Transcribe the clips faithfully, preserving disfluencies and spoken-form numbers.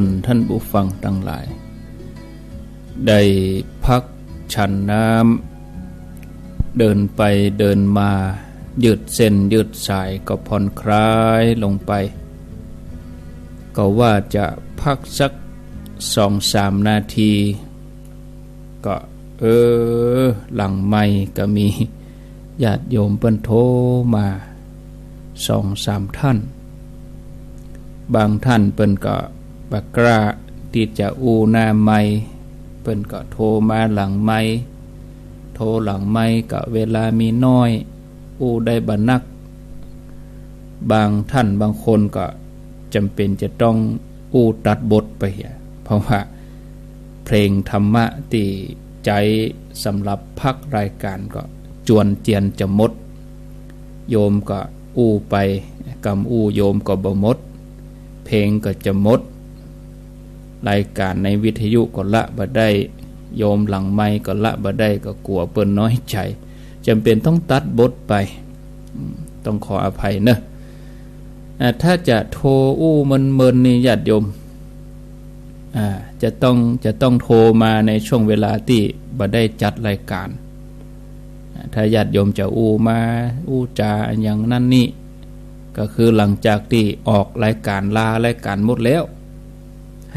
นท่านผู้ฟังตังหลาย ได้พักฉันน้ำ เดินไปเดินมา ยืดเส้นยืดสายก็ผ่อนคลายลงไป ก็ว่าจะพักสักสองสามนาที ก็ เออ หลังไมค์ก็มีญาติโยมเปิ้นโทรมาสองสามท่าน บางท่านเปิ้นก็บ่กล้าตี้จะอู้หน้าไมค์ เปิ้นก็โทรมาหลังไมค์ โทรหลังไมค์ก็เวลามีน้อย อู้ได้บ่นัก บางท่านบางคนก็จ๋ำเป๋นจะต้องอู้ตัดบทไปเหีย เพราะว่าเพลงธรรมะตี้ใจ๊สำหรับพักรายการก็จวนเจียนจะหมด โยมก็อู้ไป กำอู้โยมก็บ่หมด เพลงก็จะหมด รายการในวิทยุก็ละบ่ได้ โยมหลังไมค์ก็ละบ่ได้ ก็กั๋วเปิ้นน้อยใจ๋ จ๋ำเป๋นต้องตัดบทไป อืม ต้องขออภัยเนาะ อ่า ถ้าจะโทรอู้เมินๆ นี่ญาติโยม อ่า จะต้อง จะต้องโทรมาในช่วงเวลาตี้บ่ได้จัดรายการ อ่า ถ้าญาติโยมจะอู้มา อู้จ๋าอะหยังนั้นนี่ ก็คือหลังจากตี้ออกรายการ ลารายการหมดแล้ว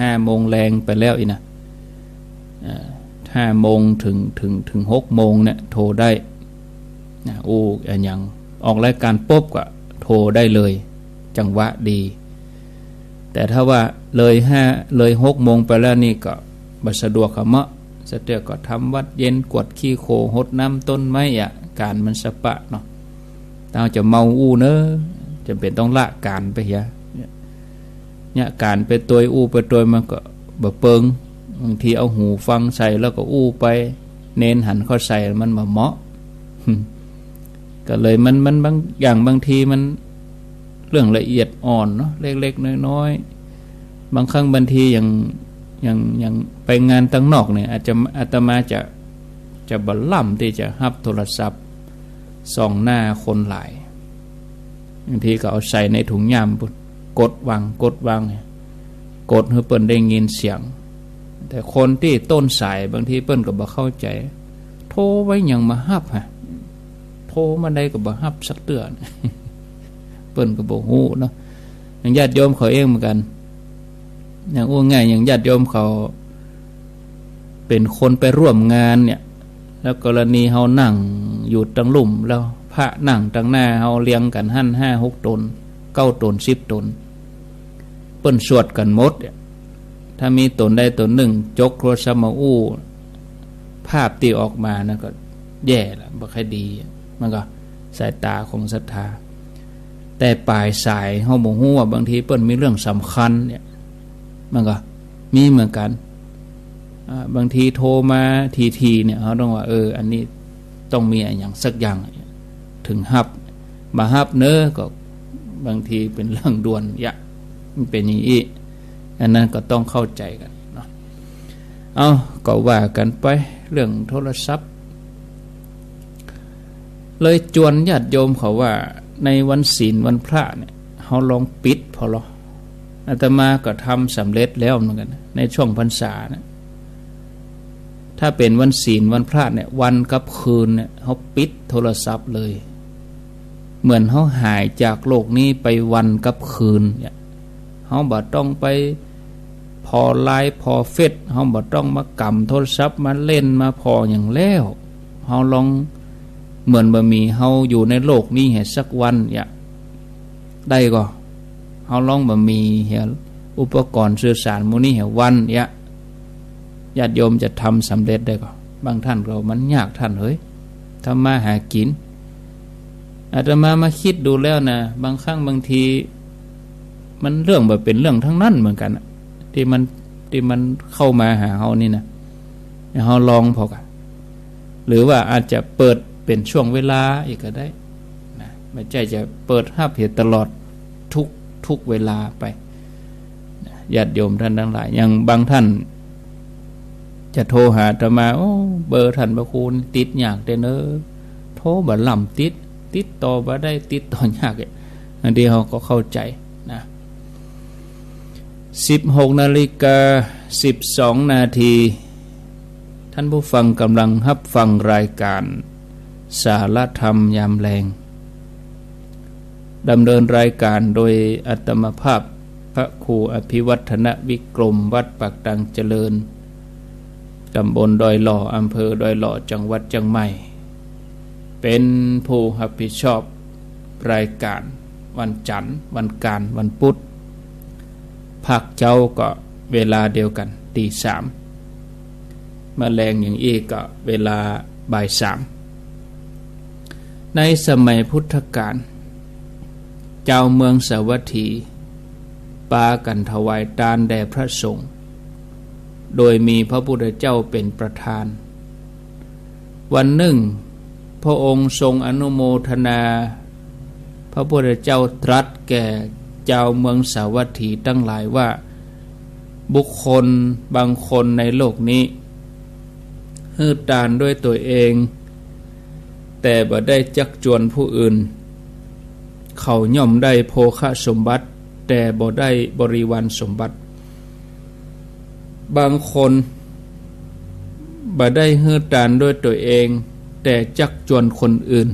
ห้าโมงแลงไปแล้วอี้นะ อ่า ห้าโมงเถิง เถิง เถิงหกโมงเนี่ยโทรได้นะ อู้อะหยัง ออกรายการปุ๊บก็โทรได้เลย จังหวะดี แต่ถ้าว่าเลยห้า เลยหกโมงไปแล้วนี่ก็บ่สะดวกอะเมาะ สะเตื้อก็ทำวัตรเย็น กวาดขี้โคลน หดน้ำต้นไม้อะ ก๋านมันสะปะเนาะ เต้าจะเมาอู้เนาะ จ๋ำเป๋นต้องละก๋านไปเหีย เนี่ย เนี่ยก๋านไปตวยอู้ไปตวยมาก็บ่เปิง บางทีเอาหูฟังใส่แล้วก็อู้ไป เณรหันเข้าใส่มันบ่เหมาะ ก็เลยมัน มันบางอย่างบางทีมันเรื่องละเอียดอ่อนเนาะ เล็กๆ น้อยๆ บางครั้งบางทีอย่าง อย่าง อย่างไปงานตังนอกเนี่ย อาจจะ อาตมาจะ จะบ่ล้ำตี้จะฮับโทรศัพท์ ส่องหน้าคนหลาย บางทีก็เอาใส่ในถุงย่ามปุ้น กดวาง กดวาง กดหื้อเปิ้นได้ยินเสียง แต่คนตี้ต้นสายบางทีเปิ้นก็บ่เข้าใจ๋ โทรไว้หยังบ่ฮับฮะ โทรมาใดก็บ่ฮับสักเตื้อ เปิ้นก็บ่ฮู้เนาะ อย่างญาติโยมเขาเองเหมือนกั๋น อย่างอู้ง่าย อย่างญาติโยมเขา เป๋นคนไปร่วมงานเนี่ย แล้วกรณีเฮานั่งอยู่ตังลุ่ม แล้วพระนั่งตังหน้าเฮาเรียงกั๋นหั้นห้าหกต๋น เก้าต๋น สิบต๋น เปิ้นสวดกั๋นหมดเนี่ย ถ้ามีต๋นใดต๋นนึ่งจกโทรศัพท์มาอู้ ภาพตี้ออกมานะก็แย่ละ บ่ค่อยดี มันก็สายต๋าของศรัทธา แต่ป๋ายสายเฮาบ่ฮู้ว่าบางทีเปิ้นมีเรื่องสำคัญเนี่ย มันก็มีเหมือนกั๋น อ่า บางทีโทรมาทีๆ เนี่ย เฮาต้องว่า เออ อันนี้ต้องมีอะหยังสักอย่าง เถิงฮับ บ่ฮับเนาะ ก็บางทีเป๋นเรื่องด่วนยะ มันเป๋นอย่างอี้ อันนั้นก็ต้องเข้าใจ๋กั๋นเนาะ เอ้า ก็ว่ากั๋นไปเรื่องโทรศัพท์ เลยจวนญาติโยมเขาว่า ในวันศีลวันพระเนี่ย เฮาลองปิดผ่อลอ อาตมาก็ทำสำเร็จแล้วเหมือนกั๋นนะ ในช่วงพรรษานะ ถ้าเป๋นวันศีลวันพระเนี่ย วันกับคืนเนี่ย เฮาปิดโทรศัพท์เลย เหมือนเฮาหายจากโลกนี้ไปวันกับคืนเนี่ย เฮาบ่ต้องไปผ่อไลน์ผ่อเฟซ เฮาบ่ต้องมากำโทรศัพท์มาเล่นมาผ่อหยังแล้ว เฮาลองเหมือนบ่มีเฮาอยู่ในโลกนี้เหียสักวันเหีย ได้ก่อ เฮาลองบ่มีเหียอุปกรณ์สื่อสารหมู่นี้เหียวันเหีย ญาติโยมจะทำสำเร็จได้ก่อ บางท่านก็ มันยากท่านเอ๋ย ทำมาหากิ๋น อาตมามาคิดดูแล้วนะ บางครั้งบางที มันเรื่องบ่เป๋นเรื่องตังนั้นเหมือนกั๋นนะ ตี้มัน ตี้มันเข้ามาหาเฮานี่นะ เฮาลองผ่อก่อ หรือว่าอาจจะเปิดเป๋นช่วงเวลาอี้ก็ได้นะ บ่ใจ้จะเปิดฮับเหียตลอดทุก ทุกเวลาไปนะ ญาติโยมท่านตังหลาย อย่างบางท่านจะโทรหาอาตมา โอ้ เบอร์ท่านพระครูนี่ติดยากแต๊เนาะ โทรบ่ล้ำติด ติดต่อบ่ได้ ติดต่อยากอะ อันนี้เฮาก็เข้าใจ๋นะ สิบหกนาฬิกาสิบสองนาที ท่านผู้ฟังกำลังฮับฟังรายการสารธรรมยามแลง ดำเนินรายการโดยอาตมาภาพพระครูอภิวัฒนวิกรม วัดปากตังเจริญ ตำบลดอยหล่อ อำเภอดอยหล่อ จังหวัดเจียงใหม่ เป็นผู้ฮับผิดชอบรายการวันจันทร์ วันอังคาร วันพุธ ภาคเจ๊าก็เวลาเดียวกั๋น ตีสาม มาแลงอย่างอี้ก็เวลาบ่ายสาม ในสมัยพุทธกาล จาวเมืองสาวัตถีปากั๋นถวายตานแด่พระสงฆ์ โดยมีพระพุทธเจ้าเป๋นประธาน วันนึ่ง พระองค์ทรงอนุโมทนา พระพุทธเจ้าตรัสแก่จาวเมืองสาวัตถีตังหลายว่า บุคคลบางคนในโลกนี้ หื้อตานด้วยตั๋วเอง แต่บ่ได้จักจวนผู้อื่น เขาย่อมได้โภคสมบัติ แต่บ่ได้บริวารสมบัติ บางคนบ่ได้หื้อตานด้วยตั๋วเอง แต่จักจวนคนอื่น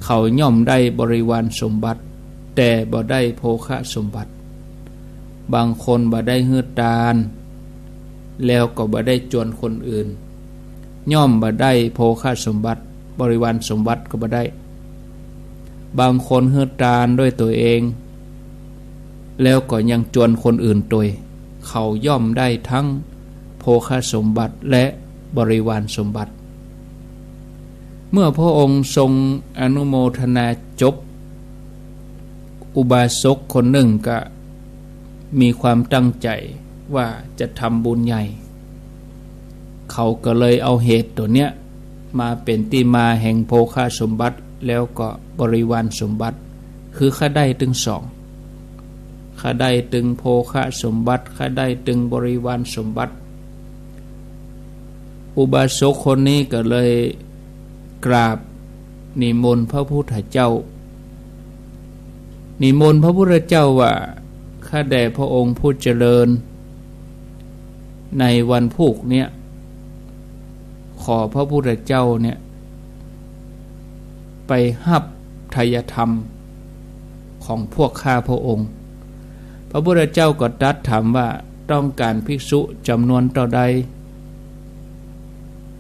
เขาย่อมได้บริวารสมบัติ แต่บ่ได้โภคสมบัติ บางคนบ่ได้หื้อตาน แล้วก็บ่ได้จวนคนอื่น ย่อมบ่ได้โภคสมบัติ บริวารสมบัติก็บ่ได้ บางคนหื้อตานด้วยตั๋วเอง แล้วก็ยังจวนคนอื่นตวย เขาย่อมได้ทั้งโภคสมบัติและบริวารสมบัติ เมื่อพระองค์ทรงอนุโมทนาจบ อุบาสกคนนึ่งก็มีความตั้งใจ๋ว่าจะทำบุญใหญ่ เขาก็เลยเอาเหตุตั๋วเนี้ยมาเป๋นตี้มาแห่งโภคสมบัติ แล้วก็บริวารสมบัติ คือข้าได้ตึงสอง ข้าได้ตึงโภคสมบัติ ข้าได้ตึงบริวารสมบัติ อุบาสกคนนี้ก็เลยกราบนิมนต์พระพุทธเจ้า นิมนต์พระพุทธเจ้าว่า ข้าแต่พระองค์ผู้เจริญ ในวันพูกเนี้ย ขอพระพุทธเจ้าเนี่ย ไปฮับไทยธรรมของพวกข้าพระองค์ พระพุทธเจ้าก็ตรัสถามว่า ต้องการภิกษุจำนวนเต้าใด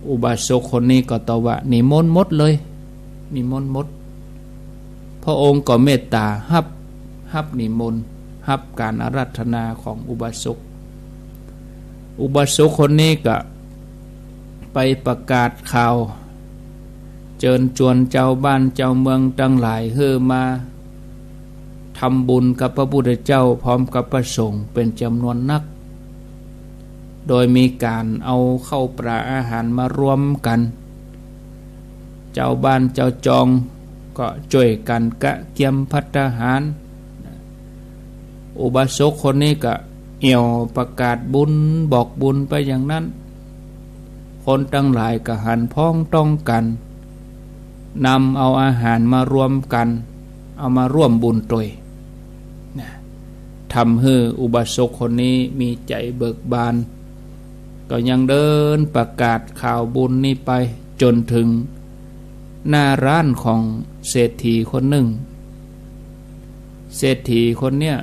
อุบาสกคนนี้ก็ตอบว่า นิมนต์หมดเลย นิมนต์หมด พระองค์ก็เมตต๋าฮับ ฮับนิมนต์ ฮับการอาราธนาของอุบาสก อุบาสกคนนี้ก็ไปประกาศข่าว เจิญจวนจาวบ้านจาวเมืองตังหลายหื้อมาทำบุญกับพระพุทธเจ้าพร้อมกับพระสงฆ์เป๋นจ๋ำนวนนัก โดยมีก๋านเอาข้าวป๋าอาหารมารวมกั๋น จาวบ้านจาวจองก็จ้วยกั๋นกะเกียมภัตตาหาร อุบาสกคนนี้ก็เอี่ยวประกาศบุญบอกบุญไปอย่างนั้น คนตังหลายก็หันพ้องต้องกั๋น นำเอาอาหารมารวมกั๋น เอามาร่วมบุญตวยนะ ทำหื้ออุบาสกคนนี้มีใจ๋เบิกบาน ก็ยังเดินประกาศข่าวบุญนี้ไปจ๋นถึงหน้าร้านของเศรษฐีคนนึ่ง เศรษฐีคนเนี้ย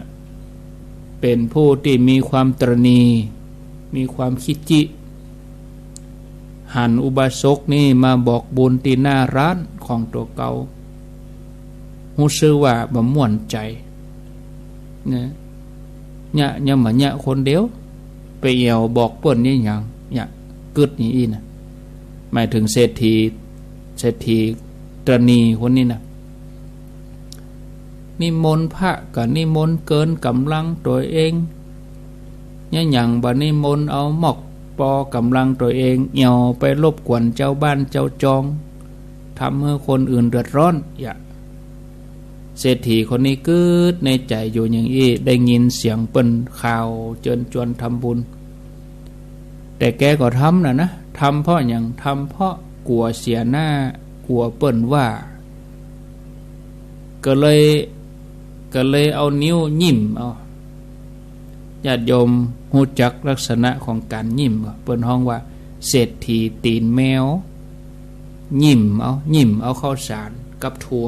เป๋นผู้ตี้มีความตระหนี่ มีความขี้จี้ หันอุบาสกนี้มาบอกบุญตี้หน้าร้านของตั๋วเก่า ฮู้สึกว่าบ่ม่วนใจ๋ นะ เยียะยังบ่เยียะคนเดียว ไปเอี่ยวบอกเปิ้นเยียะหยัง เยียะกึ๊ดอย่างอี้นะ หมายถึงเศรษฐี เศรษฐีตระหนี่คนนี้นะ นิมนต์พระก็นิมนต์เกินก๋ำลังตั๋วเอง เยียะหยังบ่นิมนต์เอามอกปอก๋ำลังตั๋วเอง เอี่ยวไปรบกวนจาวบ้านจาวจอง ทำหื้อคนอื่นเดือดร้อน เยียะ เศรษฐีคนนี้กึ๊ดในใจ๋อยู่อย่างอี้ ได้ยินเสียงเปิ้นข่าวเจิญจวนทำบุญ แต่แกก็ทำน่ะนะ ทำเพราะหยัง ทำเพราะกั๋วเสียหน้า กั๋วเปิ้นว่า ก็เลย ก็เลยเอานิ้วหยิ้มเอา ญาติโยมฮู้จักลักษณะของก๋านยิ้มบ่ เปิ้นฮ้องว่าเศรษฐีตี๋นแมว ยิ้มเอา ยิ้มเอาข้าวสารกับถั่ว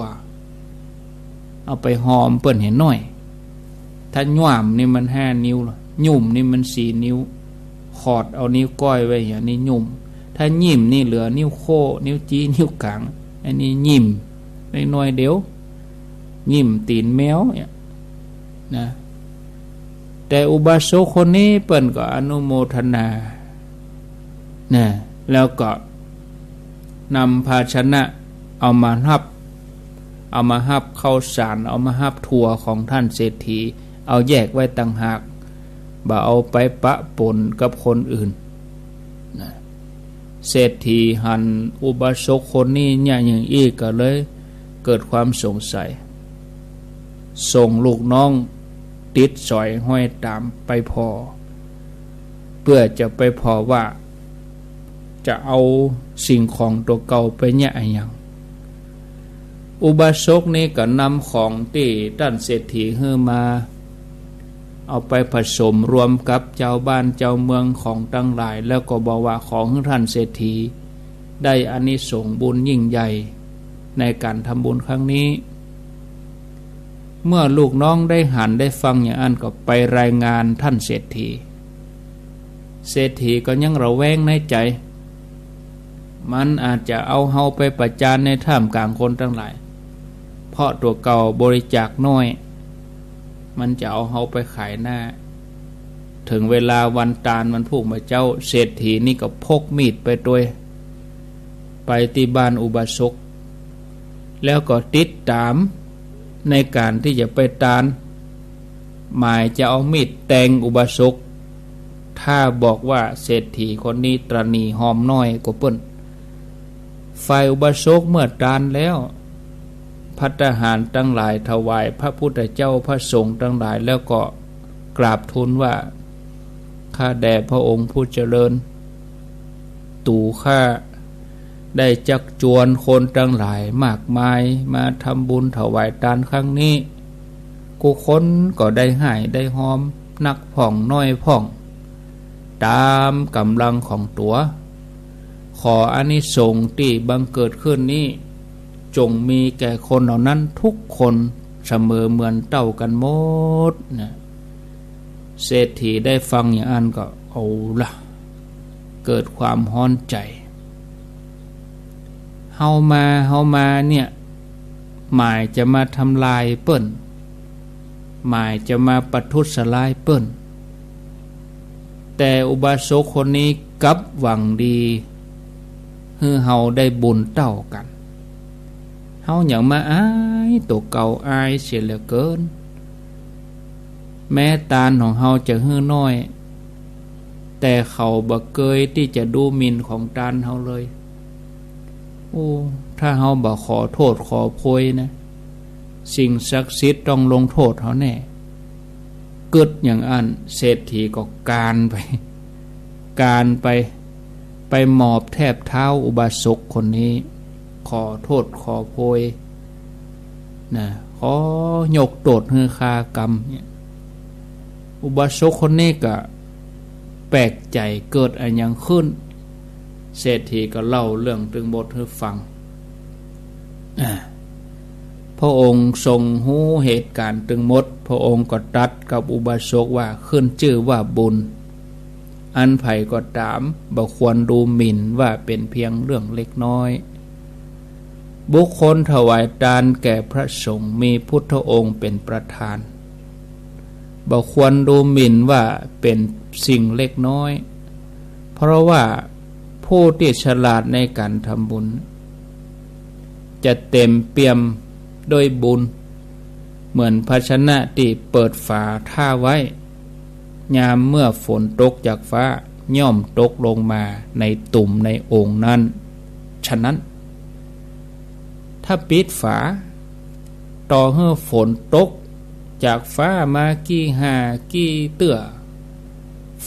เอาไปหอมเปิ้นเหียหน้อย ถ้าหย้ามนี่มันห้านิ้วละ หยุ้มนี่มันสี่นิ้ว ขอดเอานิ้วก้อยไว้เหีย นี่หยุ้ม ถ้ายิ้มนี่เหลือนิ้วโค้ นิ้วจี้ นิ้วก๋าง อันนี้ยิ้มน้อยๆ เดียว ยิ้มตี๋นแมวเนี่ยนะ แต่อุบาสกคนนี้เปิ้นก็อนุโมทนานะ แล้วก็นำภาชนะเอามาฮับ เอามาฮับข้าวสาร เอามาฮับถั่วของต้านเศรษฐี เอาแยกไว้ต่างหาก บ่เอาไปปะปนกับคนอื่นนะ เศรษฐีหันอุบาสกคนนี้เยียะอย่างอี้ก็เลยเกิดความสงสัย ส่งลูกน้องติดสอยห้อยต๋ามไปผ่อ เปื้อจะไปผ่อว่าจะเอาสิ่งของตั๋วเก่าไปเยียะอะหยัง อุบาสกนี้ก็นำของตี้ต้านเศรษฐีหื้อมา เอาไปผสมรวมกับจาวบ้านจาวเมืองของตังหลาย แล้วก็บอกว่าขอหื้อต้านเศรษฐีได้อานิสงส์บุญยิ่งใหญ่ในก๋านทำบุญครั้งนี้ เมื่อลูกน้องได้หันได้ฟังอย่างอั้นก็ไปรายงานต้านเศรษฐี เศรษฐีก็ยังระแวงในใจ๋ มันอาจจะเอาเฮาไปประจานในท่ามกลางคนตังหลาย เพราะตั๋วเก่าบริจาคน้อย มันจะเอาเฮาไปขายหน้า เถิงเวลาวันตานวันพูกบ่าเจ๊า เศรษฐีนี่ก็พกมีดไปตวย ไปตี้บ้านอุบาสก แล้วก็ติดต๋ามในก๋านตี้จะไปตาน หมายจะเอามีดแตงอุบาสก ถ้าบอกว่าเศรษฐีคนนี้ตระหนี่ฮอมน้อยกว่าเปิ้น ฝ่ายอุบาสกเมื่อตานแล้ว ภัตตาหารตังหลายถวายพระพุทธเจ้าพระสงฆ์ตังหลาย แล้วก็กราบทูลว่า ข้าแต่พระองค์ผู้เจริญ ตั๋วข้าได้จักจวนคนตังหลายมากมายมาทำบุญถวายตานครั้งนี้ กู้คนก็ได้ฮ้ายได้ฮอม นักพ่องน้อยพ่อง ต๋ามก๋ำลังของตั๋ว ขออานิสงส์ตี้บังเกิดขึ้นนี้ จงมีแก่คนเหล่านั้นทุกคนเสมอเหมือนเต้ากั๋นหมดนะ เศรษฐีได้ฟังอย่างอั้นก็เอาละ เกิดความฮ้อนใจ๋ เฮามา เฮามาเนี่ย หมายจะมาทำลายเปิ้น หมายจะมาประทุษร้ายเปิ้น แต่อุบาสกคนนี้กลับหวังดี หื้อเฮาได้บุญเต้ากั๋น เฮาหยังมาอายตั๋วเก่า อายเสียเหลือเกิน แม้ตานของเฮาจะหื้อน้อย แต่เขาบ่เกยตี้จะดูหมิ่นของตานเฮาเลย โอ้ ถ้าเฮาบ่ขอโต้ษขอโพยนะ สิ่งศักดิ์สิทธิ์ต้องลงโต้ษเฮาแน่ กึ๊ดอย่างอั้น เศรษฐีก็ก๋านไป ก๋านไป ไปหมอบแทบเท้าอุบาสกคนนี้ ขอโต้ษขอโพยนะ ขอยกโต้ษหื้อข้ากำเนี่ย อุบาสกคนนี้ก็แปลกใจ๋ เกิดอะหยังขึ้น เศรษฐีก็เล่าเรื่องตึงหมดหื้อฟัง อ่า พระองค์ทรงฮู้เหตุก๋ารณ์ตึงหมด พระองค์ก็ตรัสกับอุบาสกว่า ขึ้นจื้อว่าบุญ อันใผก็ต๋าม บ่ควรดูหมิ่นว่าเป๋นเพียงเรื่องเล็กน้อย บุคคลถวายตานแก่พระสงฆ์มีพุทธองค์เป๋นประธาน บ่ควรดูหมิ่นว่าเป๋นสิ่งเล็กน้อย เพราะว่าผู้ตี้ฉลาดในก๋านทำบุญ จะเต๋มเปี่ยมด้วยบุญ เหมือนภาชนะตี้เปิดฝาถ้าไว้ ยามเมื่อฝนตกจากฟ้าย่อมตกลงมาในตุ่มในโอ่งนั้น ฉะนั้น ถ้าปิดฝา ต่อหื้อฝนตกจากฟ้ามากี่ห่ากี่เตื้อ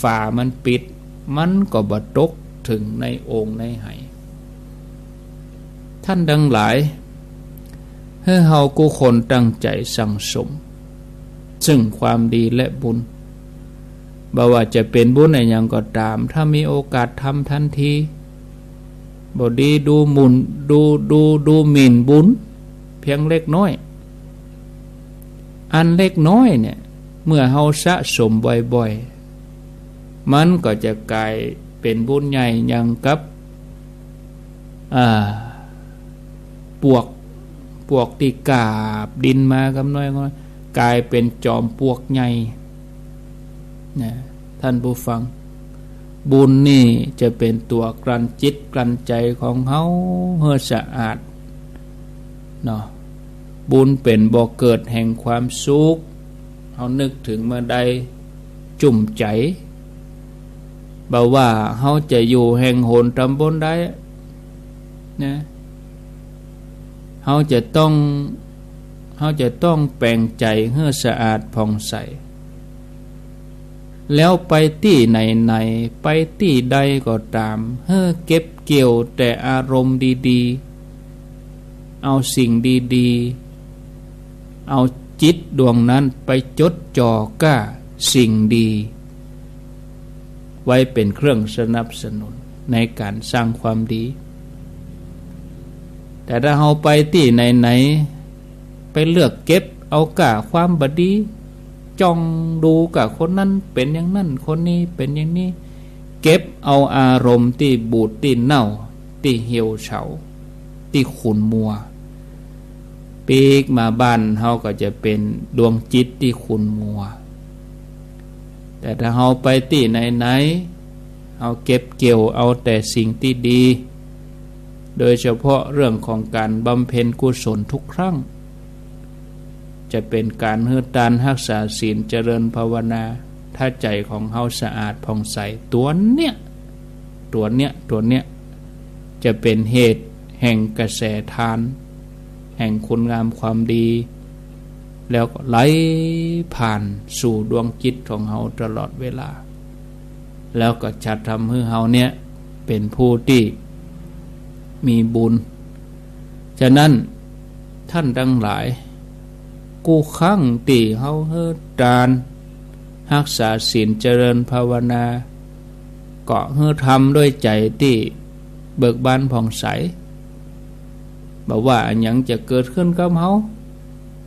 ฝามันปิด มันก็บ่ตกเถิงในโอ่งในไห ท่านตังหลาย หื้อเฮากู้คนตั้งใจ๋สั่งสม ซึ่งความดีและบุญ บ่ว่าจะเป๋นบุญอะหยังก็ต๋าม ถ้ามีโอกาสทำทันที บ่ดีดูหมิ่น ดู ดู ดูหมิ่นบุญเพียงเล็กน้อย อันเล็กน้อยเนี่ย เมื่อเฮาสะสมบ่อยๆ มันก็จะก๋ายเป๋นบุญใหญ่อย่างกับ อ่า ปวก ปวกตี้กาบดินมากำน้อยก็ก๋ายเป๋นจอมปลวกใหญ่นะ ท่านผู้ฟัง บุญนี่จะเป๋นตั๋วกลั่นจิตกลั่นใจ๋ของเฮาหื้อสะอาดเนาะ บุญเป๋นบ่อเกิดแห่งความสุข เฮานึกเถิงเมื่อใดจุ่มใจ๋ บ่ว่าเฮาจะอยู่แห่งหนต๋ำบลใดนะ เฮาจะต้อง เฮาจะต้องแป๋งใจ๋หื้อสะอาดผ่องใส แล้วไปตี้ไหนๆ ไปตี้ใดก็ต๋าม หื้อเก็บเกี่ยวแต่อารมณ์ดีๆ เอาสิ่งดีๆ เอาจิตดวงนั้นไปจดจ่อก้าสิ่งดี ไว้เป๋นเครื่องสนับสนุนในก๋านสร้างความดี แต่ถ้าเฮาไปตี้ไหนๆ ไปเลือกเก็บเอาก้าความบ่ดี จ้องดูก้าคนนั้นเป๋นอย่างนั้น คนนี้เป๋นอย่างนี้ เก็บเอาอารมณ์ตี้บูดตี้เน่า ตี้เหี่ยวเฉา ตี้ขุ่นมัว ปีกมาบ้านเฮาก็จะเป๋นดวงจิตตี้ขุ่นมัว แต่ถ้าเฮาไปตี้ไหนๆ เฮาเก็บเกี่ยวเอาแต่สิ่งตี้ดี โดยเฉพาะเรื่องของก๋านบำเพ็ญกุศลทุกครั้ง จะเป๋นก๋านหื้อตาน ฮักษาศีล เจริญภาวนา ถ้าใจ๋ของเฮาสะอาดผ่องใส ตั๋วเนี้ย ตั๋วเนี้ย ตั๋วเนี้ย จะเป๋นเหตุแห่งกระแสทาน แห่งคุณงามความดี แล้วก็ไหลผ่านสู่ดวงจิตของเฮาตลอดเวลา แล้วก็จะทำหื้อเฮาเนี่ยเป๋นผู้ตี้มีบุญ ฉะนั้น ท่านตังหลาย กู้ครั้งตี้เฮาหื้อตาน ฮักษาศีล เจริญภาวนา ก็หื้อทำด้วยใจ๋ตี้เบิกบานผ่องใส บ่ว่าอะหยังจะเกิดขึ้นกับเฮา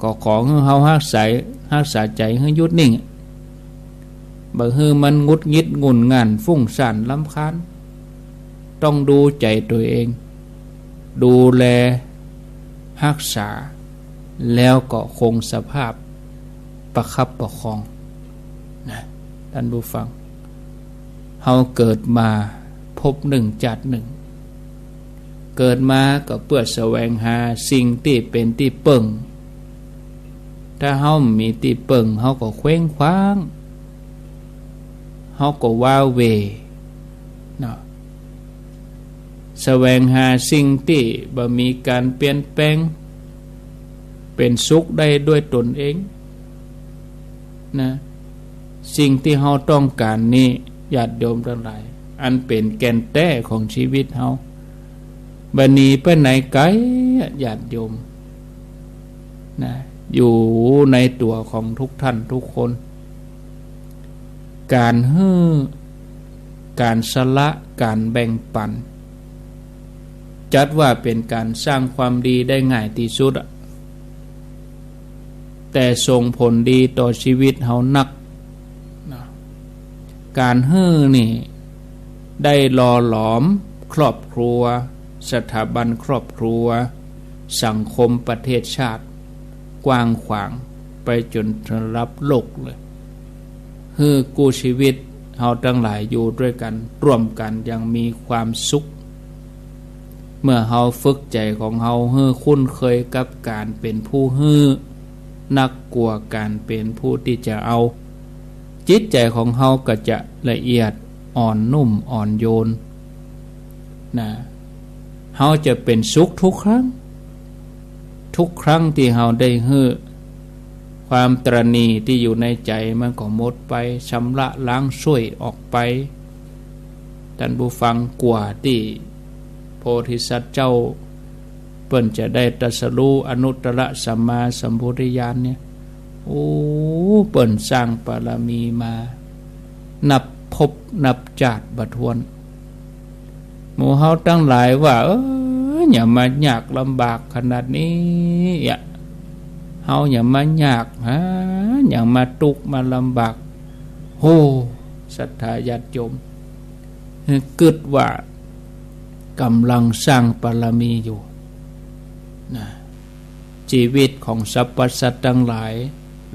ก็ขอหื้อเฮาฮักษา ฮักษาใจ๋หื้อหยุดนิ่ง บ่หื้อมันหงุดหงิดงุ่นง่านฟุ้งซ่านรำคาญ ต้องดูใจ๋ตั๋วเอง ดูแลฮักษา แล้วก็คงสภาพประคับประคองนะ ท่านผู้ฟัง เฮาเกิดมาภพหนึ่งจาติหนึ่ง เกิดมาก็เปื้อแสวงหาสิ่งตี้เป๋นตี้เปิ้ง ถ้าเฮาบ่มีตี้เปิ้ง เฮาก็เคว้งคว้าง เฮาก็ว้าเหว่เนาะ แสวงหาสิ่งตี้บ่มีก๋านเปลี่ยนแปลง เป๋นสุขได้ด้วยตนเองนะ สิ่งตี้เฮาต้องก๋านนี้ ญาติโยมตังหลาย อันเป๋นแก่นแต๊ของชีวิตเฮา บ่หนีไปไหนไก๋อะ ญาติโยมนะ อยู่ในตั๋วของทุกท่านทุกคน ก๋านหื้อ ก๋านสละ ก๋านแบ่งปัน จัดว่าเป๋นก๋านสร้างความดีได้ง่ายตี้สุดอะ แต่ส่งผลดีต่อชีวิตเฮานักนะ ก๋านหื้อนี่ได้หล่อหลอมครอบครัว สถาบันครอบครัว สังคมประเทศชาติ กว้างขวางไปจ๋นระดับโลกเลย หื้อกู้ชีวิตเฮาตังหลายอยู่ด้วยกั๋น ร่วมกั๋นอย่างมีความสุข เมื่อเฮาฝึกใจ๋ของเฮาหื้อคุ้นเคยกับก๋านเป๋นผู้หื้อ นักกว่าก๋านเป๋นผู้ตี้จะเอา จิตใจ๋ของเฮาก็จะละเอียดอ่อนนุ่มอ่อนโยนนะ เฮาจะเป๋นสุขทุกครั้ง ทุกครั้งตี้เฮาได้หื้อ ความตระหนี่ตี้อยู่ในใจ๋มันก็หมดไป ชำระล้างส้วยออกไป ท่านผู้ฟัง กว่าตี้โพธิสัตว์เจ้าเปิ้นจะได้ตรัสรู้อนุตตรสัมมาสัมโพธิญาณเนี่ย โอ้ เปิ้นสร้างบารมีมา นับภพนับจาติบ่ถ้วน หมู่เฮาตังหลายว่า เออ อย่ามายากลำบากขนาดนี้อะ เฮาอย่ามายากหา อย่ามาตุ๊กข์มาลำบาก โห ศรัทธาญาติโยม กึ๊ดว่า ก๋ำลังสร้างบารมีอยู่นะ ชีวิตของสรรพสัตว์ตังหลาย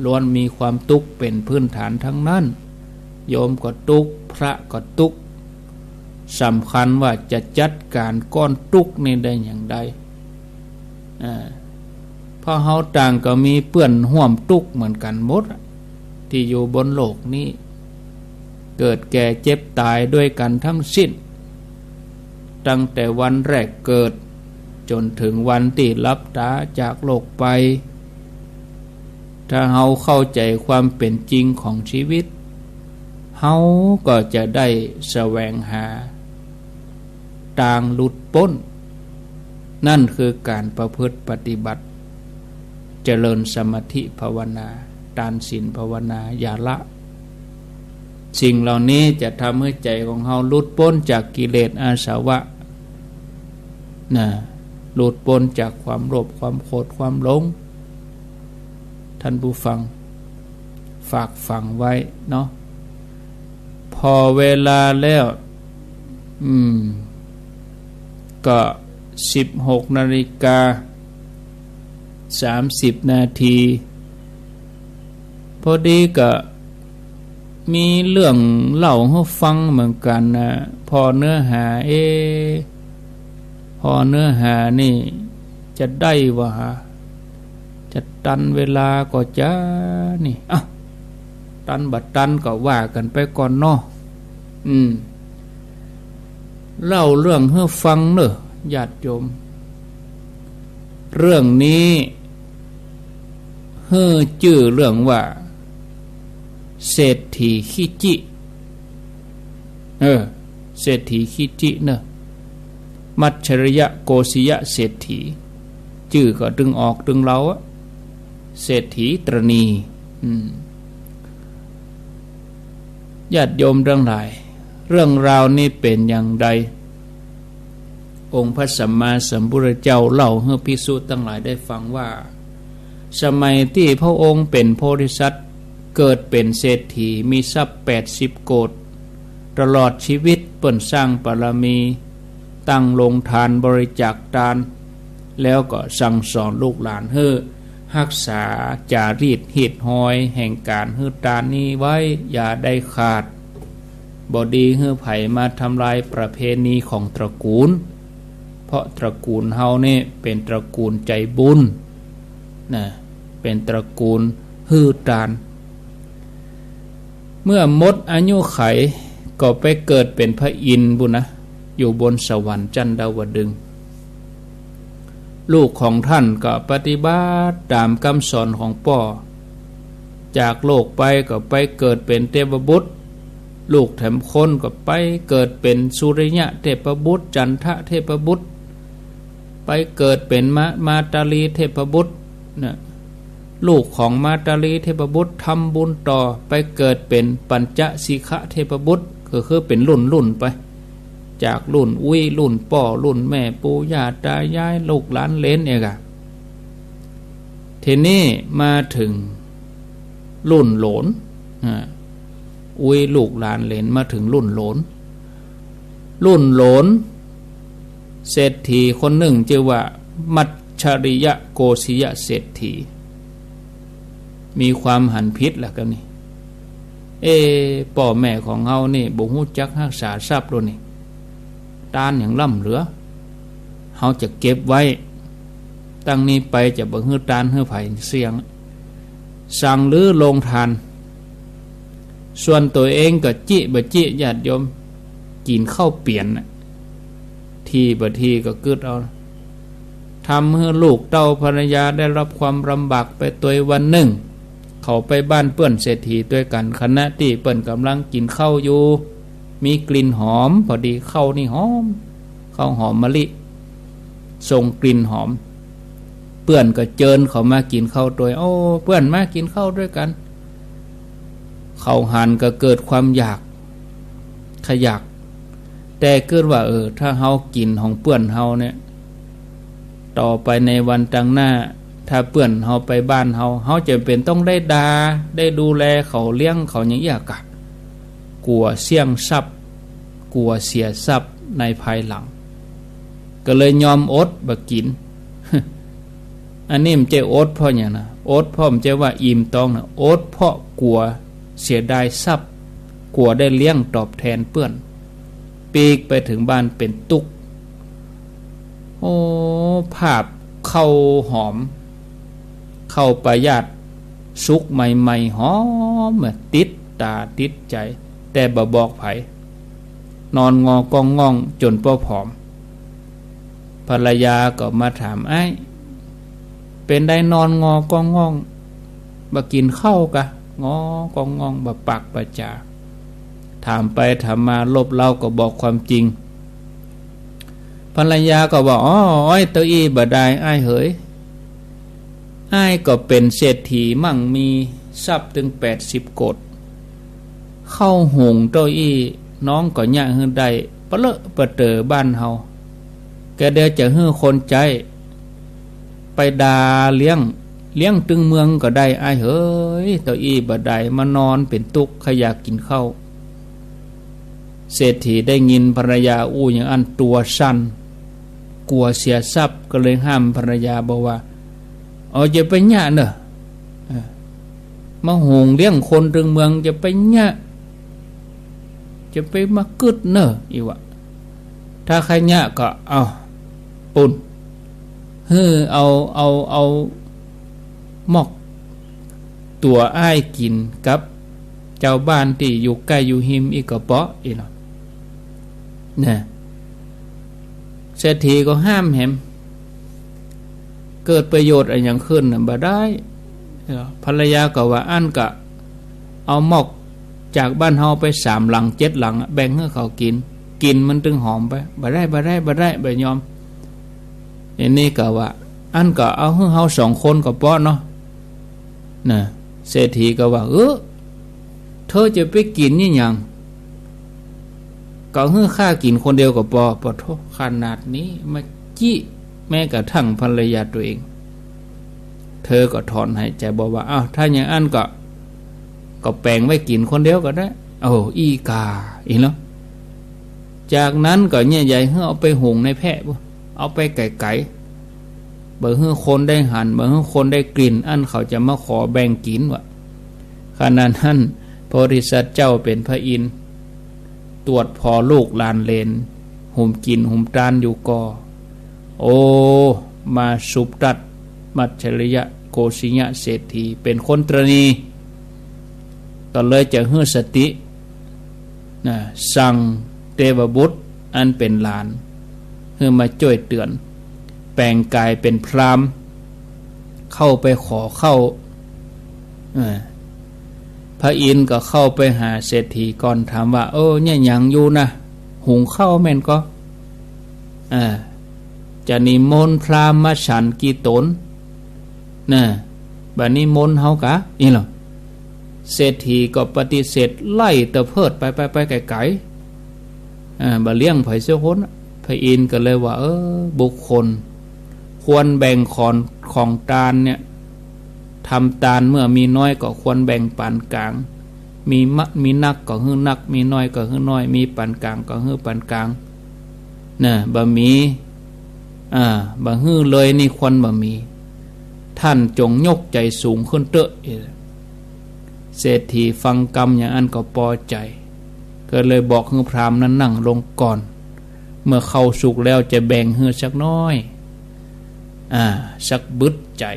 ล้วนมีความตุ๊กข์เป๋นพื้นฐานตังนั้น โยมก็ตุ๊กข์ พระก็ตุ๊กข์ สำคัญว่าจะจัดก๋านก้อนตุ๊กข์นี้ได้อย่างใด อ่า เพราะเฮาต่างก็มีเปื้อนฮ่วมตุ๊กข์เหมือนกั๋นหมดอะ ตี้อยู่บนโลกนี้ เกิดแก่เจ็บต๋ายด้วยกั๋นตังสิ้น ตั้งแต่วันแรกเกิด จ๋นเถิงวันตี้หลับต๋าจากโลกไป ถ้าเฮาเข้าใจ๋ความเป๋นจริงของชีวิต เฮาก็จะได้แสวงหา ตางหลุดป๊น นั่นคือก๋านประพฤติปฏิบัติ เจริญสมาธิภาวนา ตานศีลภาวนา อย่าละ สิ่งเหล่านี้จะทำหื้อใจ๋ของเฮาหลุดป๊นจากกิเลสอาสวะ นะ หลุดป๊นจากความโลภ ความโกรธ ความหลง ท่านผู้ฟัง ฝากฝังไว้เนาะ พอเวลาแล้ว อืม ก็สิบหกนาฬิกาสามสิบนาที พอดีก็มีเรื่องเล่าหื้อฟังเหมือนกั๋นนะ ผ่อเนื้อหา เอ๊ะ ผ่อเนื้อหานี่จะได้บ่ฮะ จะตันเวลาก่อจ๊ะนี่ เอ้า ตันบ่ตันก็ว่ากั๋นไปก่อนเนาะ อืม เล่าเรื่องหื้อฟังเน่อ ญาติโยม เรื่องนี้หื้อจื้อเรื่องว่า เศรษฐีขี้จิ เออ เศรษฐีขี้จิเน่อ มัจฉริยะโกสิยะเศรษฐี จื้อก็ตึงออกตึงเลาอะ เศรษฐีตรณี อืม ญาติโยมตังหลาย เรื่องราวนี้เป๋นอย่างใด องค์พระสัมมาสัมพุทธเจ้าเล่าหื้อภิกษุตังหลายได้ฟังว่า สมัยตี้พระองค์เป๋นโพธิสัตว์ เกิดเป๋นเศรษฐี มีทรัพย์แปดสิบโกฏ ตลอดชีวิตเปิ้นสร้างบารมี ตั้งโรงทานบริจาคตาน แล้วก็สั่งสอนลูกหลานหื้อฮักษาจารีตฮีตฮอยแห่งก๋านหื้อตานนี้ไว้อย่าได้ขาด บ่ดีหื้อใผมาทำลายประเพณีของตระกูล เพราะตระกูลเฮานี่เป๋นตระกูลใจ๋บุญ นะ เป๋นตระกูลหื้อตาน เมื่อหมดอายุขัยก็ไปเกิดเป๋นพระอินทร์ปู้นนะ อยู่บนสวรรค์จันทวดึงส์ ลูกของต้านก็ปฏิบัติต๋ามกำสอนของป้อ จากโลกไปก็ไปเกิดเป๋นเทพบุตร ลูกแถมคนก็ไปเกิดเป๋นสุริยะเทพบุตร จันทะเทพบุตร ไปเกิดเป๋นมา มาตาลีเทพบุตรนะ ลูกของมาตาลีเทพบุตรทำบุญต่อ ไปเกิดเป๋นปัญจสิขะเทพบุตร ก็คือเป๋นรุ่นๆ ไป จากรุ่นอุ๊ย รุ่นป้อ รุ่นแม่ ปู่ย่าตายาย ลูกหลานเหลนเนี่ยกะ ทีนี้มาเถิงรุ่นโหลน อ่า อุ๊ย ลูกหลานเหลน มาเถิงรุ่นโหลน รุ่นโหลน เศรษฐีคนนึ่งจื้อว่า มัจฉริยะโกสิยะเศรษฐี มีความหันผิดละกั๋นนี่ เอ๊ะ ป้อแม่ของเฮานี่บ่ฮู้จักฮักษาทรัพย์โลนี่ ตานหยังล้ำเหลือ เฮาจะเก็บไว้ ตั้งนี้ไปจะบ่หื้อตานหื้อใผเสี้ยง สั่งรื้อโรงตาน ส่วนตั๋วเองก็จิบ่จิ ญาติโยม กิ๋นข้าวเปีย๋นน่ะ ทีบ่ทีก็กึ๊ดเอา ทำหื้อลูกเต้าภรรยาได้รับความลำบากไปตวยวันนึ่ง เขาไปบ้านเปื้อนเศรษฐีตวยกั๋น ขณะตี้เปิ้นก่ำลังกิ๋นข้าวอยู่ มีกลิ่นหอม พอดีข้าวนี่หอม ข้าวหอมมะลิ ส่งกลิ่นหอม เปื้อนก็เจิญเขามากิ๋นข้าวตวย โอ้ เปื้อนมากิ๋นข้าวตวยกั๋น เขาหันก็เกิดความอยาก ขยัก แต่กึ๊ดว่า เออ ถ้าเฮากิ๋นของเปื้อนเฮาเนี่ย ต่อไปในวันตังหน้า ถ้าเปื้อนเฮาไปบ้านเฮา เฮาจะเป๋นต้องได้ด่า ได้ดูแลเขา เลี้ยงเขาอย่างอี้กา กั๋วเสี้ยงทรัพย์ กั๋วเสียทรัพย์ในภายหลัง ก็เลยยอมอดบ่กิ๋น อันนี้มันจะอดเพราะหยังนะ อดเพราะมันจะว่าอิ่มต๊องนะ อดเพราะกั๋วเสียดายทรัพย์ กั๋วได้เลี้ยงตอบแทนเปื้อน ปีกไปเถิงบ้านเป๋นตุ๊ก โอ้ ภาพข้าวหอม ข้าวปายาดสุกใหม่ๆ หอมอะ ติดต๋าติดใจ๋ แต่บ่บอกใผ นอนงอก้องง่องจ๋นป้อผอม ภรรยาก็มาถาม อ้าย เป๋นใดนอนงอก้องง่อง บ่กิ๋นข้าวกา งอก้องง่อง บ่ปากบ่จ๋า ถามไปถามมาลบเล้าก็บอกความจริง ภรรยาก็ว่า อ้อ อ้อย เต้าอี้บ่ดาย อ้ายเหย อ้ายก็เป๋นเศรษฐีมั่งมีทรัพย์ตึงแปดสิบโกด ข้าวหุงเต้าอี้ น้องก็เยียะหื้อได้ ปะเลอะปะเต๋อบ้านเฮา กะเดียวจะหื้อคนใจ๊ไปด่าเลี้ยง เลี้ยงตึงเมืองก็ได้ อ้ายเหย เต้าอี้บ่ดาย มานอนเป๋นตุ๊ก ใค่อยากกิ๋นข้าว เศรษฐีได้ยินภรรยาอู้อย่างอั้นตั๋วสั่น กั๋วเสียทรัพย์ ก็เลยห้ามภรรยาบอกว่า เอา จะไปเยียะเน่อ เออ มาหุงเลี้ยงคนตึงเมือง จะไปเยียะ จะไปมากึ๊ดเน่อ อี้วะ ถ้าใค่เยียะก็เอา ปู้น หื้อเอา เอา เอาหมอกตั๋วอ้ายกิ๋นกับจาวบ้านตี้อยู่ใก้อยู่ฮิมอี้ก็เปาะ อี้เนาะ นะ เศรษฐีก็ห้ามแหม เกิดประโยชน์อะหยังขึ้นน่ะ บ่ได้ ภรรยาก็ว่า อั้นก็เอาหมอกจากบ้านเฮาไปสามหลังเจ็ดหลังอะ แบ่งหื้อเขากิ๋น กิ๋นมันตึงหอมไป บ่ได้ บ่ได้ บ่ได้ บ่ยอม อันนี้ก็ว่า อั้นก็เอาหื้อเฮาสองคนก็เปาะเนาะ นะ เศรษฐีก็ว่า เออ เธอจะไปกิ๋นอี้หยัง ก็หื้อข้ากิ๋นคนเดียวก็ปอ ปะโธ่ ขนาดนี้มาจี้แม้กระทั่งภรรยาตัวเอง เธอก็ถอนหายใจบอกว่า อ้าว ถ้าอย่างอั้นก็ ก็แบ่งไว้กิ๋นคนเดียวก็ได้ โอ้ อี้กา อี้เนาะ จากนั้นก็เยียะใยหื้อเอาไปหุงในแพะปู้น เอาไปไก๋ๆ บ่หื้อคนได้หัน บ่หื้อคนได้กลิ่น อั้นเขาจะมาขอแบ่งกิ๋นวะ ขณะนั้นพระโพธิสัตว์เจ้าเป๋นพระอินทร์ ตรวจผ่อลูกหลานเหลน หุมกิ๋นหุมตานอยู่ก่อ โอ้ มาสุบตัดมัจฉริยะโกสิยะเศรษฐี เป๋นคนตระหนี่ ก็เลยจะหื้อสติ นะ สั่งเทพบุตรอันเป๋นหลาน หื้อมาจ้วยเตือน แป๋งก๋ายเป๋นพราหมณ์ เข้าไปขอข้าว เออ พระอินทร์ก็เข้าไปหาเศรษฐีก่อน ถามว่า เออ เยียะหยังอยู่นะ หุงข้าวแม่นก่อ เออ จะนิมนต์พราหมณ์มาฉันกี่ต๋น นะ บ่านิมนต์เฮากา อี้เนาะ เศรษฐีก็ปฏิเสธ ไล่ตะเพิดไป ไป ไปไก๋ๆ อ่า บ่เลี้ยงใผสักคน พระอินทร์ก็เลยว่า เออ บุคคลควรแบ่งของ ของตานเนี่ย ทำตานเมื่อมีน้อยก็ควรแบ่งปานก๋าง มีมะ มีนักก็หื้อนัก มีน้อยก็หื้อน้อย มีปานก๋างก็หื้อปานก๋าง นะ บ่มี อ่า บ่หื้อเลยนี่ควรบ่มี ท่านจงยกใจ๋สูงขึ้นเต๊อะ เศรษฐีฟังกำอย่างอั้นก็ปอใจ๋ ก็เลยบอกหื้อพราหมณ์นั้นนั่งลงก่อน เมื่อข้าวสุกแล้วจะแบ่งหื้อสักน้อย อ่า สักบึดใจ๋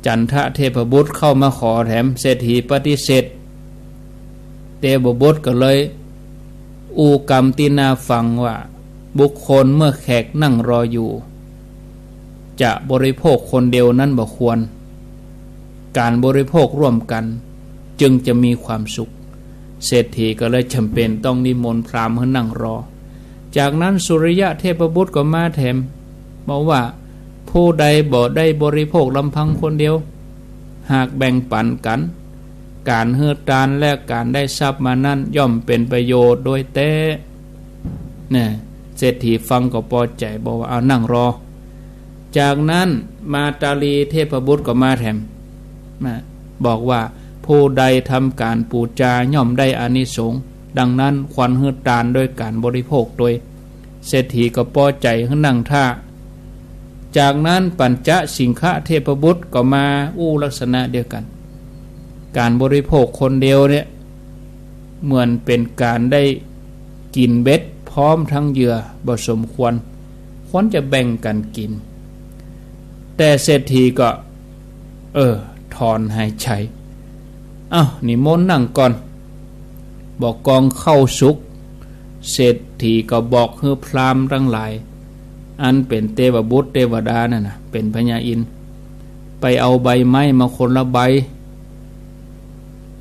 จันทะเทพบุตรเข้ามาขอแถม เศรษฐีปฏิเสธ เทพบุตรก็เลยอู้กำตี้หน้าฟังว่า บุคคลเมื่อแขกนั่งรออยู่ จะบริโภคคนเดียวนั้นบ่ควร ก๋านบริโภคร่วมกั๋นจึงจะมีความสุข เศรษฐีก็เลยจ๋ำเป๋นต้องนิมนต์พราหมณ์หื้อนั่งรอ จากนั้นสุริยะเทพบุตรก็มาแถม บอกว่า ผู้ใดบ่ได้บริโภคลำพังคนเดียว หากแบ่งปั๋นกั๋น ก๋านหื้อตานและก๋านได้ทรัพย์มานั้นย่อมเป๋นประโยชน์โดยแต๊ เนี่ย เศรษฐีฟังก็ปอใจ๋ บอกว่า เอา นั่งรอ จากนั้นมาตาลีเทพบุตรก็มาแถม นะ บอกว่า ผู้ใดทำก๋านปู๋จาย่อมได้อานิสงส์ ดังนั้นควรหื้อตานด้วยก๋านบริโภคตวย เศรษฐีก็ปอใจ๋หื้อนั่งท่า จากนั้นปัญจสิงคะเทพบุตรก็มาอู้ลักษณะเดียวกั๋น ก๋านบริโภคคนเดียวเนี่ย เหมือนเป๋นก๋านได้กิ๋นเบ็ดพร้อมทั้งเหยื่อ บ่สมควร ควรจะแบ่งกั๋นกิ๋น แต่เศรษฐีก็ เออ ถอนหายใจ๋ เอ้า นิมนต์นั่งก่อน บ่ากองข้าวสุก เศรษฐีก็บอกหื้อพราหมณ์ตังหลาย อันเป๋นเตวบุตรเตวดานั่นน่ะ เป๋นพญาอินทร์ ไปเอาใบไม้มาคนละใบ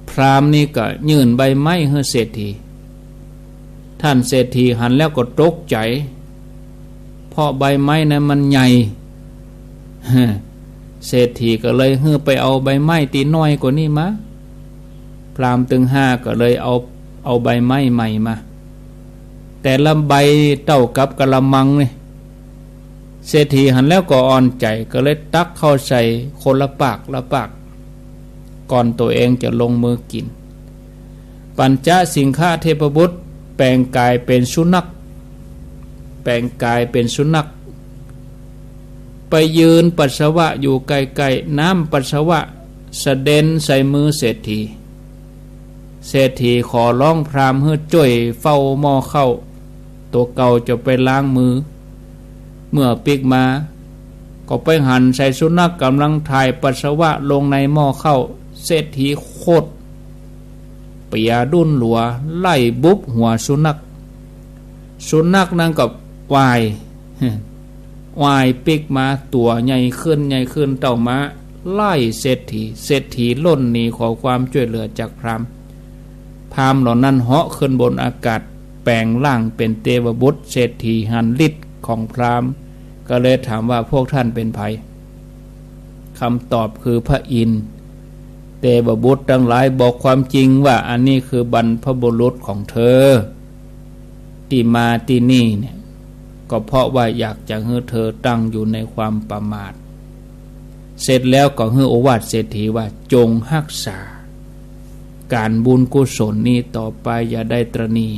พราหมณ์นี่ก็ยื่นใบไม้หื้อเศรษฐี ท่านเศรษฐีหันแล้วก็ตกใจ๋ เพราะใบไม้นั้นมันใหญ่ เศรษฐีก็เลยหื้อไปเอาใบไม้ตี้น้อยกว่านี้มา พราหมณ์ตึงห้าก็เลยเอา เอาใบไม้ใหม่มา แต่ละใบเต้ากับกะละมังนี่ เศรษฐีหันแล้วก็อ่อนใจ๋ ก็เลยตักเข้าใส่คนละปากละปาก ก่อนตั๋วเองจะลงมือกิ๋น ปัญจสิงคะเทพบุตรแป๋งก๋ายเป๋นสุนัข แป๋งก๋ายเป๋นสุนัข ไปยืนปัสสาวะอยู่ใก้ๆ น้ำปัสสาวะสะเด็นใส่มือเศรษฐี เศรษฐีขอร้องพราหมณ์หื้อจ้วยเฝ้าหม้อข้าว ตั๋วเก่าจะไปล้างมือ เมื่อปิ๊กมา ก็ไปหันใส่สุนัขก๋ำลังถ่ายปัสสาวะลงในหม้อข้าว เศรษฐีโขด เปียดุ้นหลัว ไล่บุบหัวสุนัข สุนัขนั้นก็ว่าย ว่ายปิ๊กมา ตั๋วใหญ่ขึ้นใหญ่ขึ้น เต้าม้าไล่เศรษฐี เศรษฐีล่นหนีขอความจ้วยเหลือจากพราหมณ์ พราหมณ์เหล่านั้นเหาะขึ้นบนอากาศ แป๋งร่างเป๋นเตวบุตร เศรษฐีหันฤทธิ์ของพราหมณ์ ก็เลยถามว่า พวกท่านเป๋นใผ คำตอบคือพระอินทร์ เตวบุตรตังหลายบอกความจริงว่า อันนี้คือบรรพบุรุษของเธอ ตี้มาตี้นี่เนี่ย ก็เพราะว่าอยากจะหื้อเธอตั้งอยู่ในความประมาท เสร็จแล้วก็หื้อโอวาทเศรษฐีว่า จงฮักษาก๋านบุญกุศลนี้ต่อไป อย่าได้ตระหนี่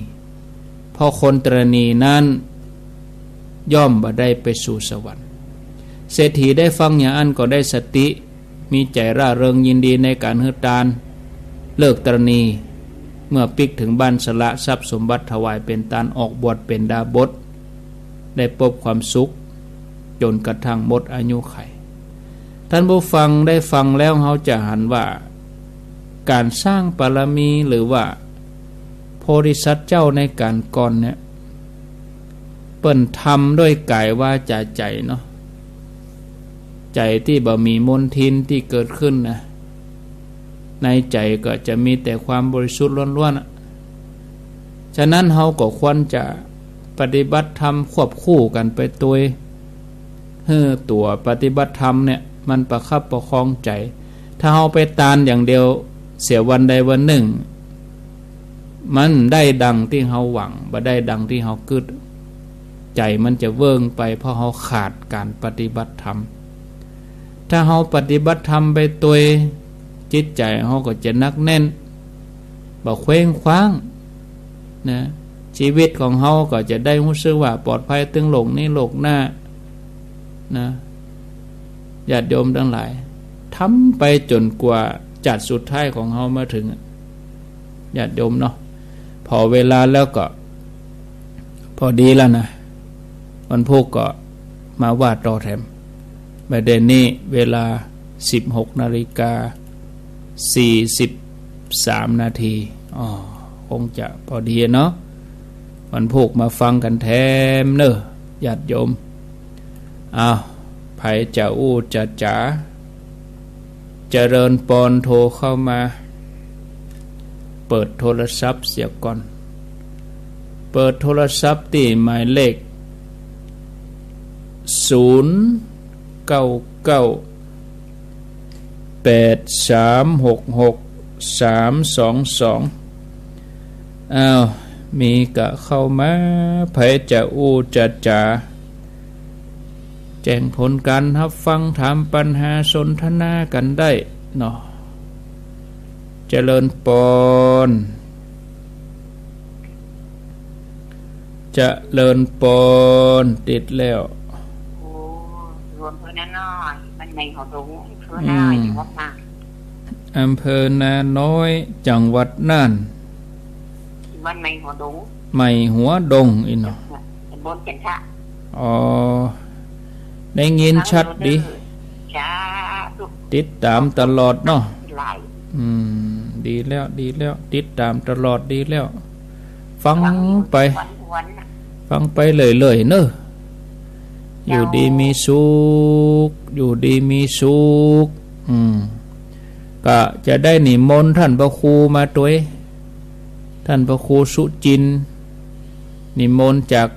เพราะคนตระหนี่นั้นย่อมบ่ได้ไปสู่สวรรค์ เศรษฐีได้ฟังอย่างอั้นก็ได้สติ มีใจ๋ร่าเริงยินดีในก๋านหื้อตาน เลิกตระหนี่ เมื่อปิ๊กถึงบ้านสละทรัพย์สมบัติถวายเป๋นตาน ออกบวชเป๋นดาบส ได้ปบความสุขจ๋นกระทั่งหมดอายุขัย ท่านผู้ฟังได้ฟังแล้วเฮาจะหันว่า ก๋านสร้างบารมีหรือว่าโพธิสัตว์เจ้าในก๋านก่อนเนี่ย เปิ้นทำด้วยก๋ายวาจ๋าใจ๋เนาะ ใจ๋ตี้บ่มีมลทินตี้เกิดขึ้นนะ ในใจ๋ก็จะมีแต่ความบริสุทธิ์ล้วนๆ อะ ฉะนั้นเฮาก็ควรจะปฏิบัติธรรมควบคู่กั๋นไปตวย หื้อตั๋วปฏิบัติธรรมเนี่ยมันประคับประคองใจ๋ ถ้าเฮาไปตานอย่างเดียว เสียวันใดวันนึ่ง มันได้ดังตี้เฮาหวัง บ่ได้ดังตี้เฮากึ๊ด ใจ๋มันจะเวิ่งไป เพราะเฮาขาดก๋านปฏิบัติธรรม ถ้าเฮาปฏิบัติธรรมไปตวย จิตใจ๋เฮาก็จะหนักแน่น บ่เคว้งคว้างนะ ชีวิตของเฮาก็จะได้ฮู้สึกว่าปลอดภัยตึงโลกนี้โลกหน้านะ ญาติโยมตังหลาย ทำไปจ๋นกว่าจัดสุดท้ายของเฮามาเถิงอะ ญาติโยมเนาะ พอเวลาแล้วก็พอดีแล้วนะ วันพูกก็มาว่าต่อแถม บ่ายเดี๋ยวนี้เวลาสิบหกนาฬิกาสี่สิบสามนาที อ๋อ คงจะพอดีเนาะ วันพูกมาฟังกั๋นแถมเน่อ ญาติโยม อ้าว ใผจะอู้จะจ๋า เจริญปอน โทรเข้ามา เปิดโทรศัพท์เสียก่อน เปิดโทรศัพท์ตี้หมายเลข ศูนย์ เก้า เก้า แปด สาม หก หก สามสองสอง อ้าว มีกะเข้ามา ใผจะอู้จะจ๋า แจ้งผลการฮับฟัง ถามปัญหา สนทนากั๋นได้เนาะ เจริญปอน เจริญปอน ติดแล้ว โอ้ อยู่อำเภอนาน้อย บ้านใหม่หัวดง อำเภอนาน้อย อืม จังหวัดน่าน อำเภอนาน้อย จังหวัดน่าน บ้านใหม่หัวดง ใหม่หัวดงอี้เนาะ ตำบลจันทะ อ๋อ ได้ยินชัดดี สาธุ ติดต๋ามตลอดเนาะ หลาย อืม ดีแล้ว ดีแล้ว ติดต๋ามตลอด ดีแล้ว ฟังไป ฟังไปเรื่อยๆ เนาะ อยู่ดีมีสุข อยู่ดีมีสุข อืม กะจะได้นิมนต์ต้านพระครูมาตวย ต้านพระครูสุจินต์ นิมนต์จาก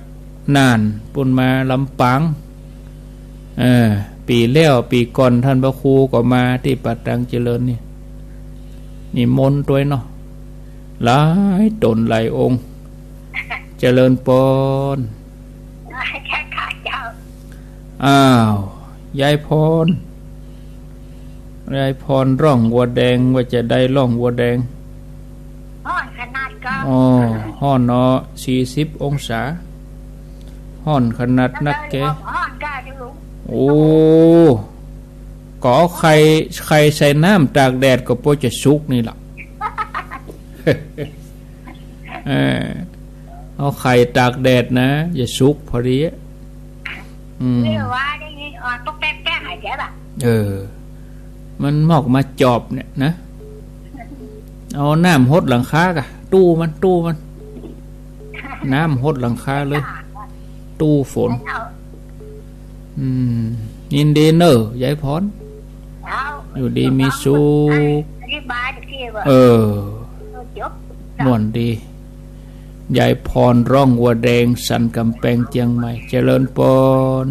น่านปู๊นมาลำปาง เออ ปี๋แล้วปี๋ก่อนต้านพระครูก็มาตี้ป่าตังเจริญนี่ นิมนต์ตวยเนาะ หลายต๋นหลายองค์ เจริญปอน แค่ขาเจ้า อ้าว ยายพร ยายพรฮ้องวัวแดง ว่าจะได้ฮ้องวัวแดง ฮ้อนขนาดก็ อ๋อ ฮ้อนเนาะ สี่สิบองศา ฮ้อนขนาดนักแก ฮ้อนกล้าอยู่ โอ้ ก็เอาไข่ ไข่ใส่น้ำตากแดดก็ปอจะสุกนี่ล่ะ เออ เอาไข่ตากแดดนะ จะสุกพอดีอะ อืม นี่ว่าได้ยินอ่อนปอกแป๊กแป๊กหายใจบ่ะ เออ มันมอกมาจอบเนี่ยนะ เอาน้ำหดหลังคากะ ตู้มัน ตู้มัน น้ำหดหลังคาเลย ตู้ฝน อืม ยินดีเน่อ ยายพร อยู่ดีมีสุข อธิบายตะกี้ว่า เออ เออ จบ ม่วนดี ยายพรฮ้องวัวแดง สันกำแปง เจียงใหม่ เจริญปอน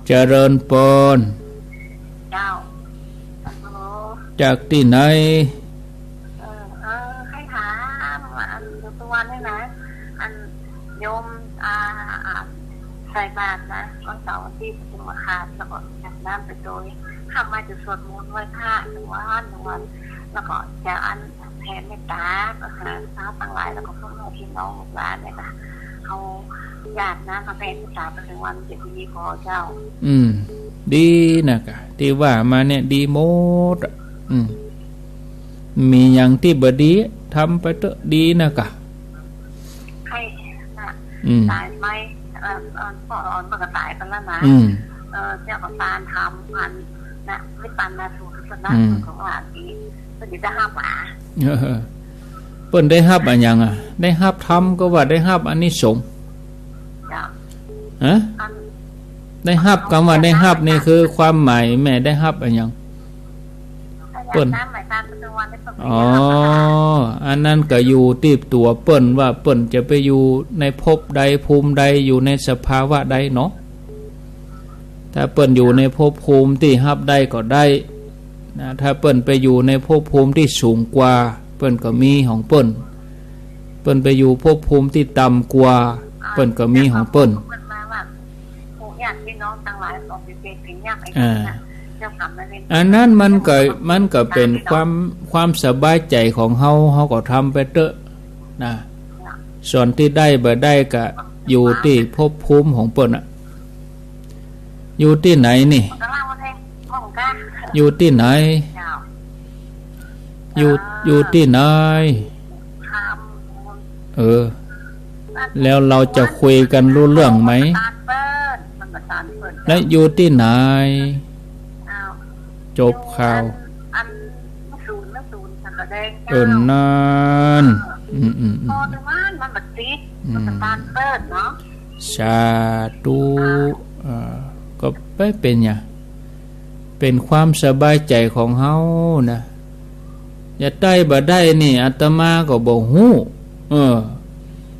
เจริญปอน เจ้า ฮัลโหล จากตี้ไหน เออ เออ ใค่ถาม อัน สุวรรณนี่นะ อัน โยม อ่า อ่า ใส่บาตรนะ วันเสาร์วันอาทิตย์จะมาขาด แล้วก็อาบน้ำไปโดย ข้ามาจะสวดมนต์ไหว้พระทุกวัน ทุกวัน แล้วก็จะอัน แผ่เมตตา ก็หาทรัพย์ตังหลาย แล้วก็พ่อแม่พี่น้องลูกหลานเนี่ยค่ะ เขาญาตินะ มาแผ่เมตตาไปถึงวันเจ็ดวันนี้ขอเจ้า อืม ดีนะกะ ตี้ว่ามาเนี่ยดีหมดอะ อืม มีหยังตี้บ่ดี ทำไปเต๊อะ ดีนะกะ ใครนะ อืม ต๋ายไป เอ่อ เอ่อ พ่ออ่อนมันก็ต๋ายไปแล้วนะ อืม เออ เจ้าก็ปานธรรมอันนะ นิพพานาสูตรนะ อืม ก็ว่าดี ก็ดีจะห้ามหมา เออ เปิ้นได้ฮับอะหยังอะ ได้ฮับธรรมก็ว่าได้ฮับอานิสงส์ จ้ะ ฮะ อัน ได้ฮับ กำว่าได้ฮับนี่คือความหมายแม่ได้ฮับอะหยัง เปิ้น น้ำไหลตามประตูวันได้ปกติ อ๋อ อันนั้นก็อยู่ตี้ตั๋วเปิ้นว่าเปิ้นจะไปอยู่ในภพใดภูมิใด อยู่ในสภาวะใดเนาะ ถ้าเปิ้นอยู่ในภพภูมิตี้ฮับได้ก็ได้ นะ ถ้าเปิ้นไปอยู่ในภพภูมิตี้สูงกว่า เปิ้นก็มีของเปิ้น เปิ้นไปอยู่ภพภูมิตี้ต่ำกว่า เปิ้นก็มีของเปิ้น เปิ้นมาว่า พวกญาติพี่น้องตังหลายของเปรตวิญญาณไอ้ อ่า เจ้ากรรมนายเวร อันนั้นมันก็ มันก็เป๋นความ ความสบายใจ๋ของเฮา เฮาก็ทำไปเต๊อะ นะ ส่วนตี้ได้บ่ได้ก็อยู่ตี้ภพภูมิของเปิ้นอะ อยู่ตี้ไหนนี่ อยู่ตี้ไหน อยู่ อยู่ตี้ไหน เออ แล้วเราจะคุยกันรู้เรื่องไหม แล้วอยู่ตี้ไหน จบข่าว เออ นั่น อืม อืม อืม สาธุ อ่า ก็ไปเป๋นหยัง เป๋นความสบายใจ๋ของเฮานะ จะได้บ่ได้นี่อาตมาก็บ่ฮู้ เออ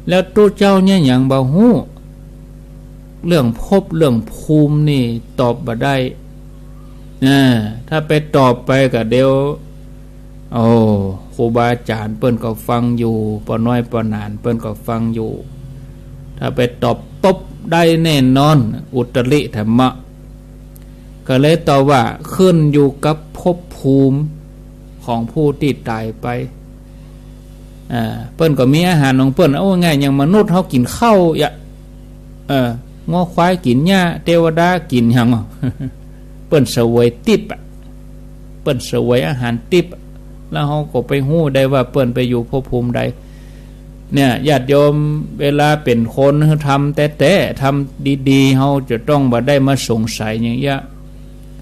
แล้วตุ๊เจ้าเนี่ยหยังบ่ฮู้ เรื่องภพเรื่องภูมินี่ตอบบ่ได้ อ่า ถ้าไปตอบไปก็เดี๋ยว โอ้ ครูบาอาจ๋ารย์เปิ้นก็ฟังอยู่ ป้อน้อยป้อหนานเปิ้นก็ฟังอยู่ ถ้าไปตอบตบได้แน่นอน อุตริธรรมะ ก็เลยตอบว่าขึ้นอยู่กับภพภูมิของผู้ตี้ต๋ายไป อ่า เปิ้นก็มีอาหารของเปิ้น เอาง่ายๆ อย่างมนุษย์เฮากิ๋นข้าว ยะ เออ งัวควายกิ๋นหญ้า เตวดากิ๋นหยัง เปิ้นเสวยติ๊บอะ เปิ้นเสวยอาหารติ๊บอะ แล้วเฮาก็ไปฮู้ได้ว่าเปิ้นไปอยู่ภพภูมิใด เนี่ย ญาติโยม เวลาเป๋นคนทำแต๊ๆ ทำดีๆ เฮาจะต้องบ่ได้มาสงสัยอย่างเยียะ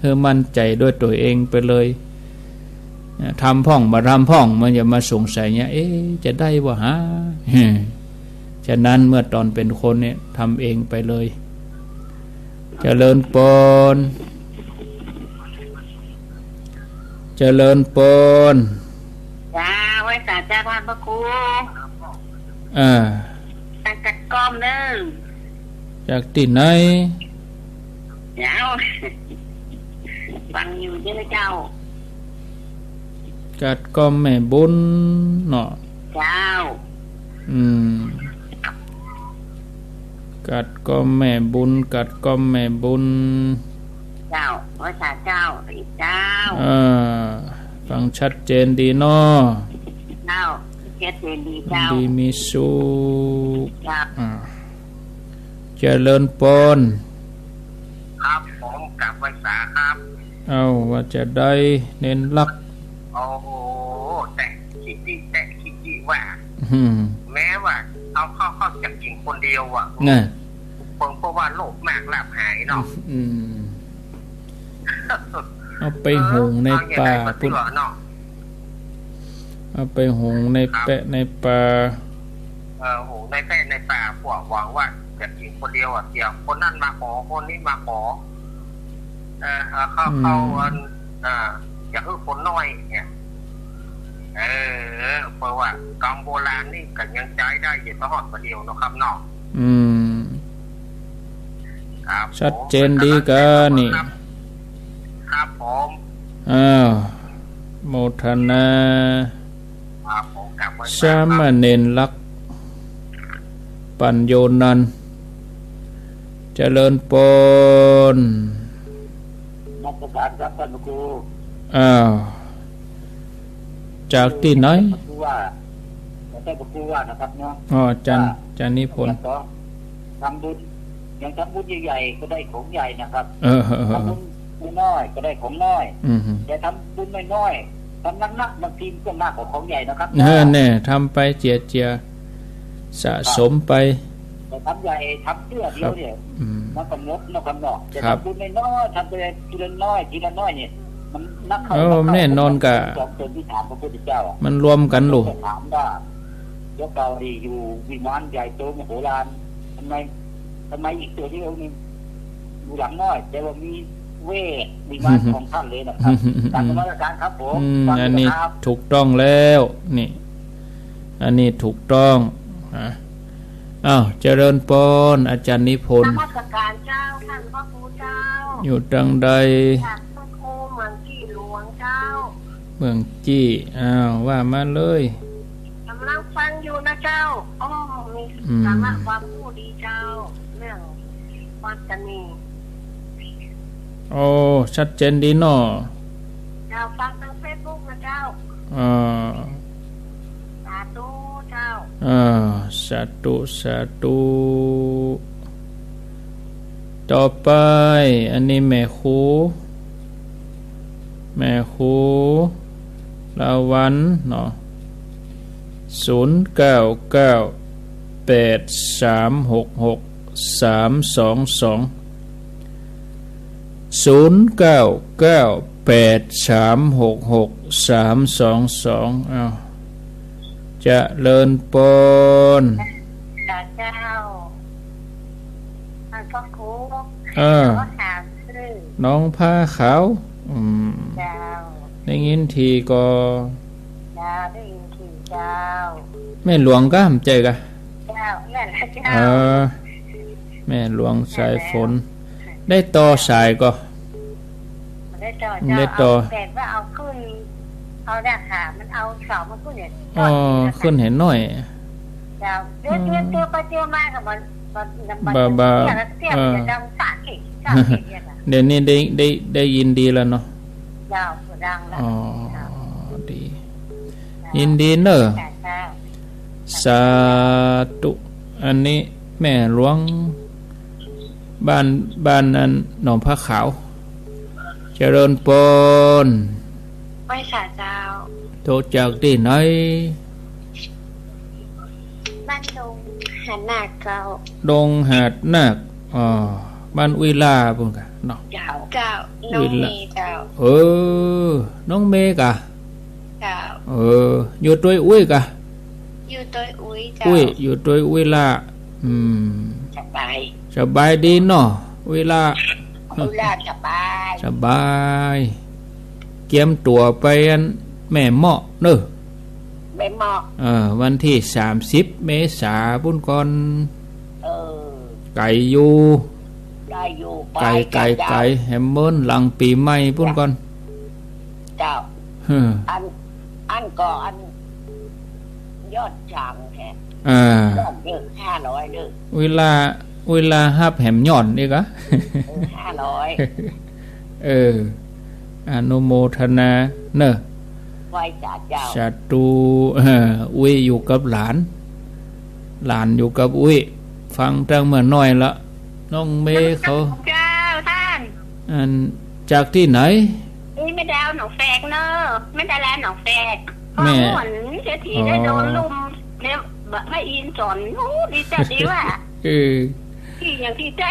หื้อมั่นใจ๋ด้วยตั๋วเองไปเลย ทำพ่องบ่ทำพ่อง มันจะมาสงสัยเนี่ย เอ๊ะ จะได้บ่หา ฉะนั้นเมื่อต๋อนเป๋นคนเนี่ย ทำเองไปเลย เจริญปอน เจริญปอน จ้า ไหว้สาเจ้า ต้านพระครู อ่า จากกัดก้อมเน่อ จากตี้ไหน เจ้า ฟังอยู่เจ้า กัดก้อมแม่บุญเนาะ เจ้า อืม กัดก้อมแม่บุญ กัดก้อมแม่บุญ เจ้า ไหว้สาเจ้า เจ้า เออ ฟังชัดเจนดีเนาะ เจ้า ชัดเจนดีเจ้า ดีมีสุข เจ้า อ่า เจริญปอน ครับผม กราบไหว้สาครับ เอ้า ว่าจะใดเณรลักษณ์ โอ้โห แตะขี้จิ แตะขี้จิว่า อืม แม้ว่าเอาเข้า เข้าจากกิ๋นคนเดียวอะ น่ะ เปิงเพราะว่าโลภมากลาภหายเนาะ อืม เอาไปหุงในป่า เออ เอาอย่างไรก็ ปุ้น เชื่อเนาะ เอาไปหุงใน ครับ แปะในป่า เออ หุงในแปะในป่า พวกหวังว่าจะกิ๋นคนเดียวอะ เดี๋ยวคนนั้นมาขอ คนนี้มาขอ เออ เอาเข้า อืม เข้าอัน อ่า อย่าหื้อคนน้อยเนี่ย เออ เพราะว่ากำโบราณนี่ก็ยังใจ๊ได้อยู่ตลอดวันเดียวเนาะครับเนาะ อืม ครับ ชัดเจนดีกานี่ ครับ ครับผม อ้าว โมทนา ครับผม กราบไหว้ สามเณรลักษณ์ ปัญโยนันท์ เจริญปอน นมัสการครับท่านพระครู อ้าว จากตี้ไหน พระครูว่า ท่านพระครูว่านะครับเนาะ อ๋อ อาจ๋ารย์ ว่า อาจ๋ารย์นิพนธ์ ทำบุญ อย่างทำบุญใหญ่ๆ ก็ได้ของใหญ่นะครับ เออ เออ เออ ทำบุญน้อยๆ ก็ได้ของน้อย อืม แต่ทำบุญน้อยๆ ทำหนักๆ บางทีก็มากกว่าของใหญ่นะครับ เออ แน่ ทำไปเจียๆ สะสมไป แต่ทำใหญ่ ทำเตื้อเดียวเนี่ย ครับ อืม มันก็หมดเนาะครับเนาะ แต่ ครับ ทำบุญน้อยๆ ทำไปทีละน้อย ทีละน้อยเนี่ย มันนักเข้า เออ นักเข้า แน่นอนกะ สองตนตี้ถามพระพุทธเจ้าอะ มันรวมกั๋นลูก ถามว่า เจ้าเก่านี่อยู่วิมานใหญ่โตมโหฬาร ทำไม ทำไมอีกตัวนี้องค์หนึ่งอยู่หลังน้อย แต่ว่ามีเวทวิมานของท่านเลยนะครับ กราบนมัสการครับผม อืม ฟังอยู่ อันนี้ ครับ ถูกต้องแล้ว นี่ อันนี้ถูกต้อง อ่ะ อ้าว เจริญปอน อาจ๋ารย์นิพนธ์ นมัสการเจ้า ท่านพระครูเจ้า อยู่ตางใด จากพระครูเมืองจี้หลวงเจ้า เมืองจี้ อ้าว ว่ามาเลย ก๋ำลังฟังอยู่นะเจ้า อ้อ มี อืม สาระความรู้ดีเจ้า เรื่องความตะหนี่ โอ้ ชัดเจนดีเนาะ เจ้า ฟังตางเฟซบุ๊กนะเจ้า อ่า สาธุเจ้า อ่า สาธุ สาธุ ต่อไป อันนี้แม่ครู แม่ครูลาวัลย์เนาะ ศูนย์เก้าเก้าแปดสามหกหกสามสองสอง ศูนย์เก้าเก้าแปดสามหกหกสามสองสอง อ้าว เจริญปอน เจ้า ท่านพระครู เออ ขอถามซื่อ น้องผ้าขาว อืม เจ้า ได้ยินทีก่อ เจ้า ได้ยินทีเจ้า แม่หลวงก้า บ่ใจ้กา เจ้า นั่นแหละเจ้า เออ แม่หลวงสายฝน ได้ต่อสายก่อ ได้ต่อ ได้ต่อ เจ้า เอาแบบว่าเอาขึ้น เอาได้ค่ะ มันเอาเสามาขึ้นเนี่ย อ๋อ ขึ้นเห็นหน้อย เจ้า เดี๋ยว อืม เดี๋ยวเตียวไปเตียวมาก็มัน มัน มัน บ่า บ่า เตี้ยแล้วเตี้ย เออ มันจะดังสาดอีก สาดอีกเนี่ยค่ะ เดี๋ยวนี้ได้ ได้ ได้ยินดีแล้วเนาะ เจ้า ดังแล้ว อ๋อ เจ้า ดี เจ้า ยินดีเนอะ เจ้า สาธุ อันนี้แม่หลวง บ้าน บ้านนั้นหนองผ้าขาว เจริญปอน ไหว้สาเจ้า โทรจากตี้ไหน บ้านดงหาดนาคเจ้า ดงหาดนาค อ๋อ บ้านอุ้ยลาปุ้นก่ะเนาะ เจ้า เจ้า น้อง อุ้ยลา เมย์เจ้า เออ น้องเมย์ก่ะ เจ้า เออ อยู่ตวยอุ้ยก่ะ อยู่ตวยอุ้ยเจ้า อุ้ย อยู่ตวยอุ้ยลา อืม สบาย สบายดีเนาะ อุ้ยลา อุ้ยลาสบาย สบาย เกียมตั๋วไปอันแม่เมาะเนอะ แม่เมาะ เออ วันตี้สามสิบเมษาปุ้นก่อน เออ ไกลอยู่ ได้อยู่ ไกล ไป ไกล เจ้า ไกล แหมเมินหลังปี๋ใหม่ปุ้นก่อน เจ้า เฮ้อ อัน อันก่ออัน ยอดจางแท้ อ่า ยอดเด้อ ห้าร้อยเด้อ เวลา เวลาฮับแหมหย่อนอีกอะ เออ ห้าร้อย เออ อนุโมทนาเนอะ ไหว้สาเจ้า สาธุ เออ อุ้ยอยู่กับหลาน หลานอยู่กับอุ้ย ฟังตั้งเมื่อน้อยละ น้องเมย์เขา เจ้าต้าน อัน จากตี้ไหน นี่แม่ดาวหนองแฝกเนอะ แม่ดาราหนองแฝก แม่ พ่อม่วนเศรษฐี อ๋อ ได้โดนลุมเนี่ย บ่ แม่อินสอน โอ้ ดีใจดีว่ะ เออ ดีอย่างดีใจ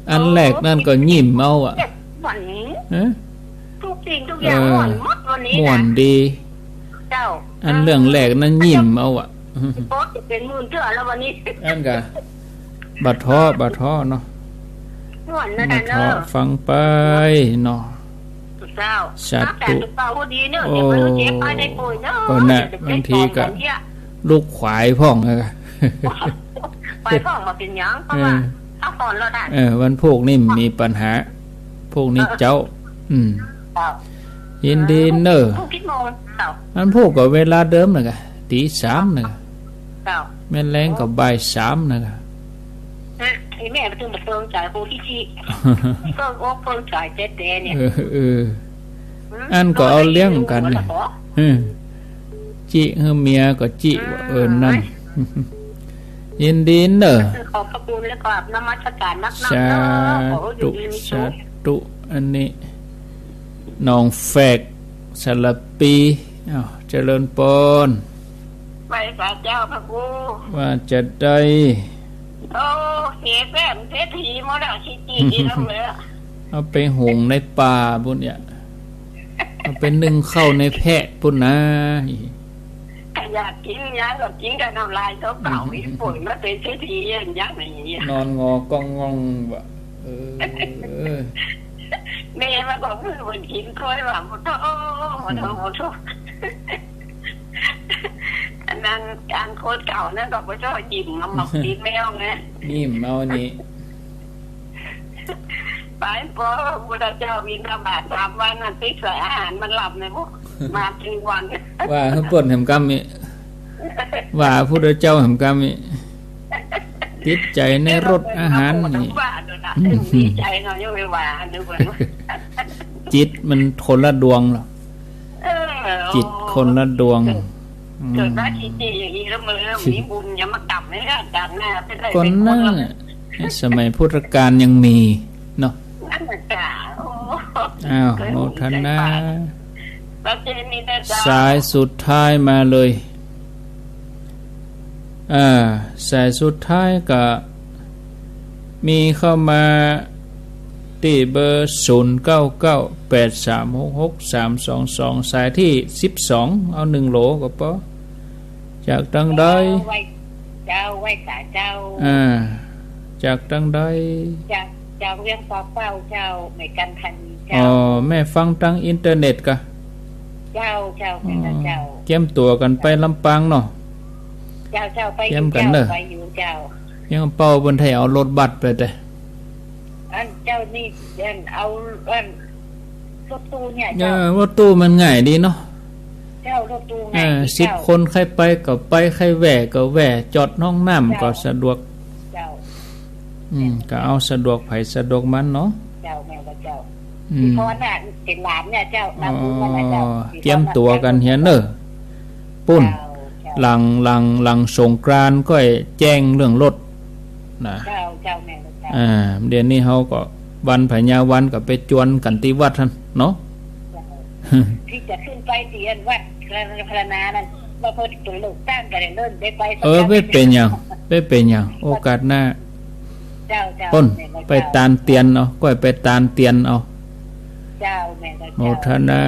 อันแรกนั่นก็ยิ้มเอาอะ ม่วน ฮะ ทุกสิ่งทุกอย่าง เออ ม่วนหมดวันนี้นะ ม่วนดี เจ้า อันเรื่องแรกนั้นยิ้มเอาอะ โป๊ะจะเป็นหมื่นเทื่อแล้ววันนี้ อันกะ บ่าท้อ บ่าท้อเนาะ ม่วนนะ บ่าท้อ เนอะ ฟังไปเนาะ เจ้า สาธุ รักษาสุขภาพให้ดีเนอะ โอ้ เดี๋ยวไปรู้เจ็บไปได้ป่วยเนอะ ก็น่ะ เดี๋ยวจะ บางทีก็ เจ็บท้องกันเนี่ย ลูกขวายพ่องอะ ขวายพ่องบ่าเป็นหยัง เพราะว่า เออ พักผ่อนแล้วนะ เออ วันพูกนี่มีปัญหา พูกนี่เจ้า อืม เจ้า ยินดีเนอะ พูกกี่โมง เจ้า วันพูกก็เวลาเดิมนะกะ ตีสามนะกะ เจ้า แม่นแลงก็บ่ายสามนะกะ เออ ไอ้แม่มันต้องมาเปิงจ่ายโปรที่ที่ เปิงอกเปิงใจแต๊ๆ เนี่ย เออ เออ อืม อันก็เอาเลี้ยงกันเนี่ย เออ จิหื้อเมียก็จิ อืม เออ นั่น ยินดีเนอะ ขอบพระคุณและกราบนมัสการนักๆ สาธุ เนอะ ขอให้อยู่ดีมีสุข สาธุ อันนี้ หนองแฝก สารปี อ้าว เจริญปอน ไหว้สาเจ้าพระครู ว่าจะได้ โอ้ เสียแฟนเศรษฐีหมดแล้ว ขี้เกียจกินแล้วเลยอะ เอาไปหุงในป่าปุ้นเนี่ย เอาไปนึ่งข้าวในแพะปุ้นนะ อยากกินหยังก็กินกับน้ำลายเจ้าเก่า อีกป่วยมาเป็นเศรษฐีอย่างนี้ นอนงอก้องง่องว่ะ เออ แม่มันก็คือมันกินกล้วยว่ะ โอ้โธ่ โอ้โธ่ โอ้โธ่ อันนั้น อันคนเก่านั่นก็บ่ชอบยิ้มมาหมอกกินแมวไง ยิ้มเอานี่ ไป พอพุทธเจ้าบิณฑบาตสามวันน่ะ ติดใส่อาหารมันหลับเลย พวกมาถึงวัน ว่าหื้อเปิ้นแหมกำนี่ ว่าพุทธเจ้าแหมกำนี่ ติดใจ๋ในรสอาหารนี่ ว่าโดนละ ดีใจ๋เนาะ ยังไปว่าอันนึงว่า จิตมันคนละดวงหรอก เออ จิตคนละดวง เกิด อืม เกิดมาขี้เกียจอย่างนี้แล้วมันเริ่มมีบุญยังมากำไม่ได้ดังหน้าไปได้ ก่อนหน้า เป็นคนละ สมัยพุทธกาลยังมีเนาะ นั่นน่ะจ้ะ โอ้ อ้าว เกิด โมทนา บุญใจปาน แล้วเจนี่นะจ๊ะ สายสุดท้ายมาเลย อ่า สายสุดท้ายก็มีเข้ามาตี้เบอร์ ศูนย์เก้าเก้า แปดสามหกหก สามสองสอง สายตี้สิบสอง เอานึ่งโหลก็ปอ จากตังใด เจ้า ไหว้ เจ้า ไหว้สาเจ้า อ่า จากตังใด จาก จากเวียงป่าเป้าเจ้า แม่จันทนีเจ้า อ๋อ แม่ฟังตังอินเทอร์เน็ตกะ เจ้า เจ้า อ๋อ เจ้า เจ้า เกียมตั๋วกั๋นไปลำปางเนาะ เจ้า เจ้า ไปอยู่ เกียมกั๋นเนอะ เจ้า ไปอยู่เจ้า เวียงป่าเป้าเปิ้นไถ่เอารถบัสไปแต่ อันเจ้านี่ อันเอา อัน รถตู้เนี่ย เออ เจ้า รถตู้มันง่ายดีเนาะ เจ้า รถตู้ง่าย เออ ดี สิบ เจ้า คน ใครไปก็ไป ใครแว่ก็แว่ จอดห้องน้ำก็ เจ้า สะดวก เจ้า อืม ก็เอาสะดวกใผสะดวกมันเนาะ เจ้า แม่นแล้วเจ้า อืม สิพรน่ะ เป๋นหลานเนี่ยเจ้า อ๋อ ลำพูนนั่นน่ะเจ้า สิพรน่ะ เตรียมตั๋วกั๋นเหียเน่อ ปุ้น เจ้า เจ้า หลัง หลัง หลังสงกรานต์ก้อยแจ้งเรื่องรถนะ เจ้า เจ้า แม่นแล้วเจ้า อ่า เดี๋ยวนี้เฮาก็วันผญาวันก็ไปจวนกั๋นตี้วัดหั้นเนาะ เจ้า ตี้จะขึ้นไปตี้อันวัดพะนานั่น ว่าเปิ้นเปิดเลือกตั้งกั๋นเริ่มได้ไป เออ บ่เป๋นหยัง บ่เป๋นหยัง โอกาสหน้า เจ้า เจ้า ปุ้น แม่นแล้วเจ้า ไปตานเตียนเอา ก้อยไปตานเตียนเอา เจ้า แม่นแล้วเจ้า โมทนา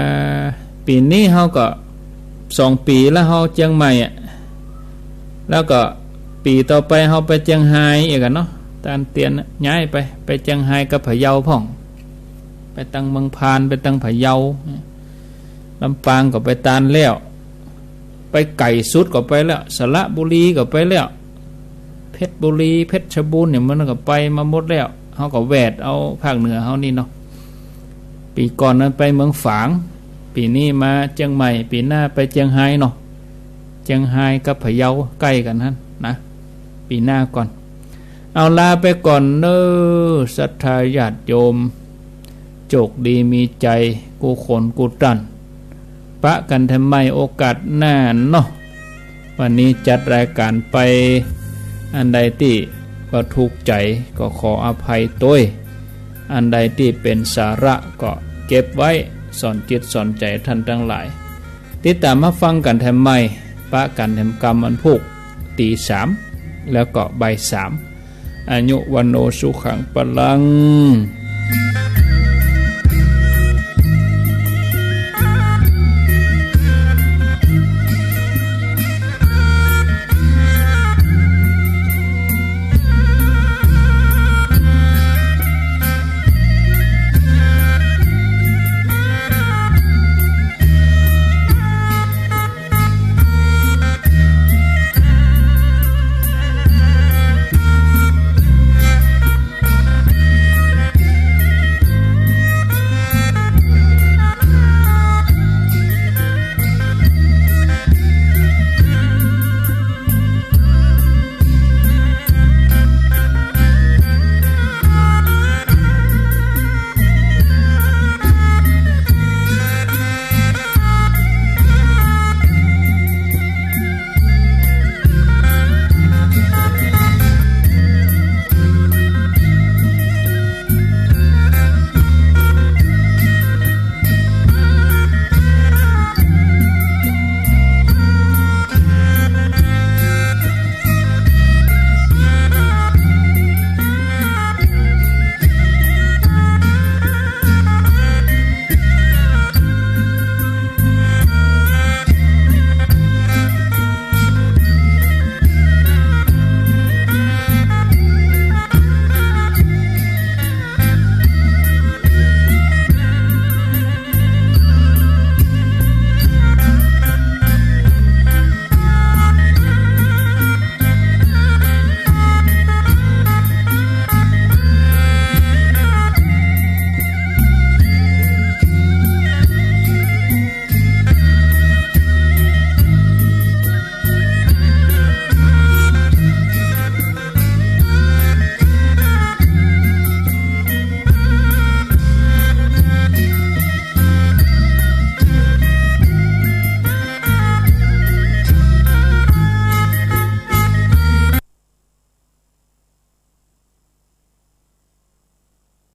ปี๋นี้เฮาก็สองปี๋แล้ว เฮาเจียงใหม่อะ แล้วก็ปี๋ต่อไปเฮาไปเจียงฮายอีกอะเนาะ ตานเตียนน่ะ ย้ายไป ไปเจียงฮายกับพะเยาพ่อง ไปตังเมืองพาน ไปตังพะเยา ลำปางก็ไปตานแล้ว ไปไก๋สุดก็ไปแล้ว สระบุรีก็ไปแล้ว เพชรบุรี เพชรบูรณ์เนี่ยมันก็ไปมาหมดแล้ว เฮาก็แวดเอาภาคเหนือเฮานี่เนาะ ปี๋ก่อนนั้นไปเมืองฝาง ปี๋นี้มาเจียงใหม่ ปี๋หน้าไปเจียงฮายเนาะ เจียงฮายกับพะเยาใก้กั๋นหั้นนะ ปี๋หน้าก่อน เอาลาไปก่อนเน่อ ศรัทธาญาติโยม โจคดีมีใจ๋กู้คนกู้ต้าน ปะกั๋นแถมใหม่โอกาสหน้าเนาะ วันนี้จัดรายก๋านไป อันใดตี้บ่ถูกใจ๋ก็ขออภัยตวย อันใดตี้เป๋นสาระก็เก็บไว้สอนจิตสอนใจ๋ต้านตังหลาย ติดต๋ามมาฟังกั๋นแถมใหม่ ปะกั๋นแถมกำวันพูก ตี๋สาม แล้วก็บ่ายสาม อายุ วัณโณ สุขัง พลัง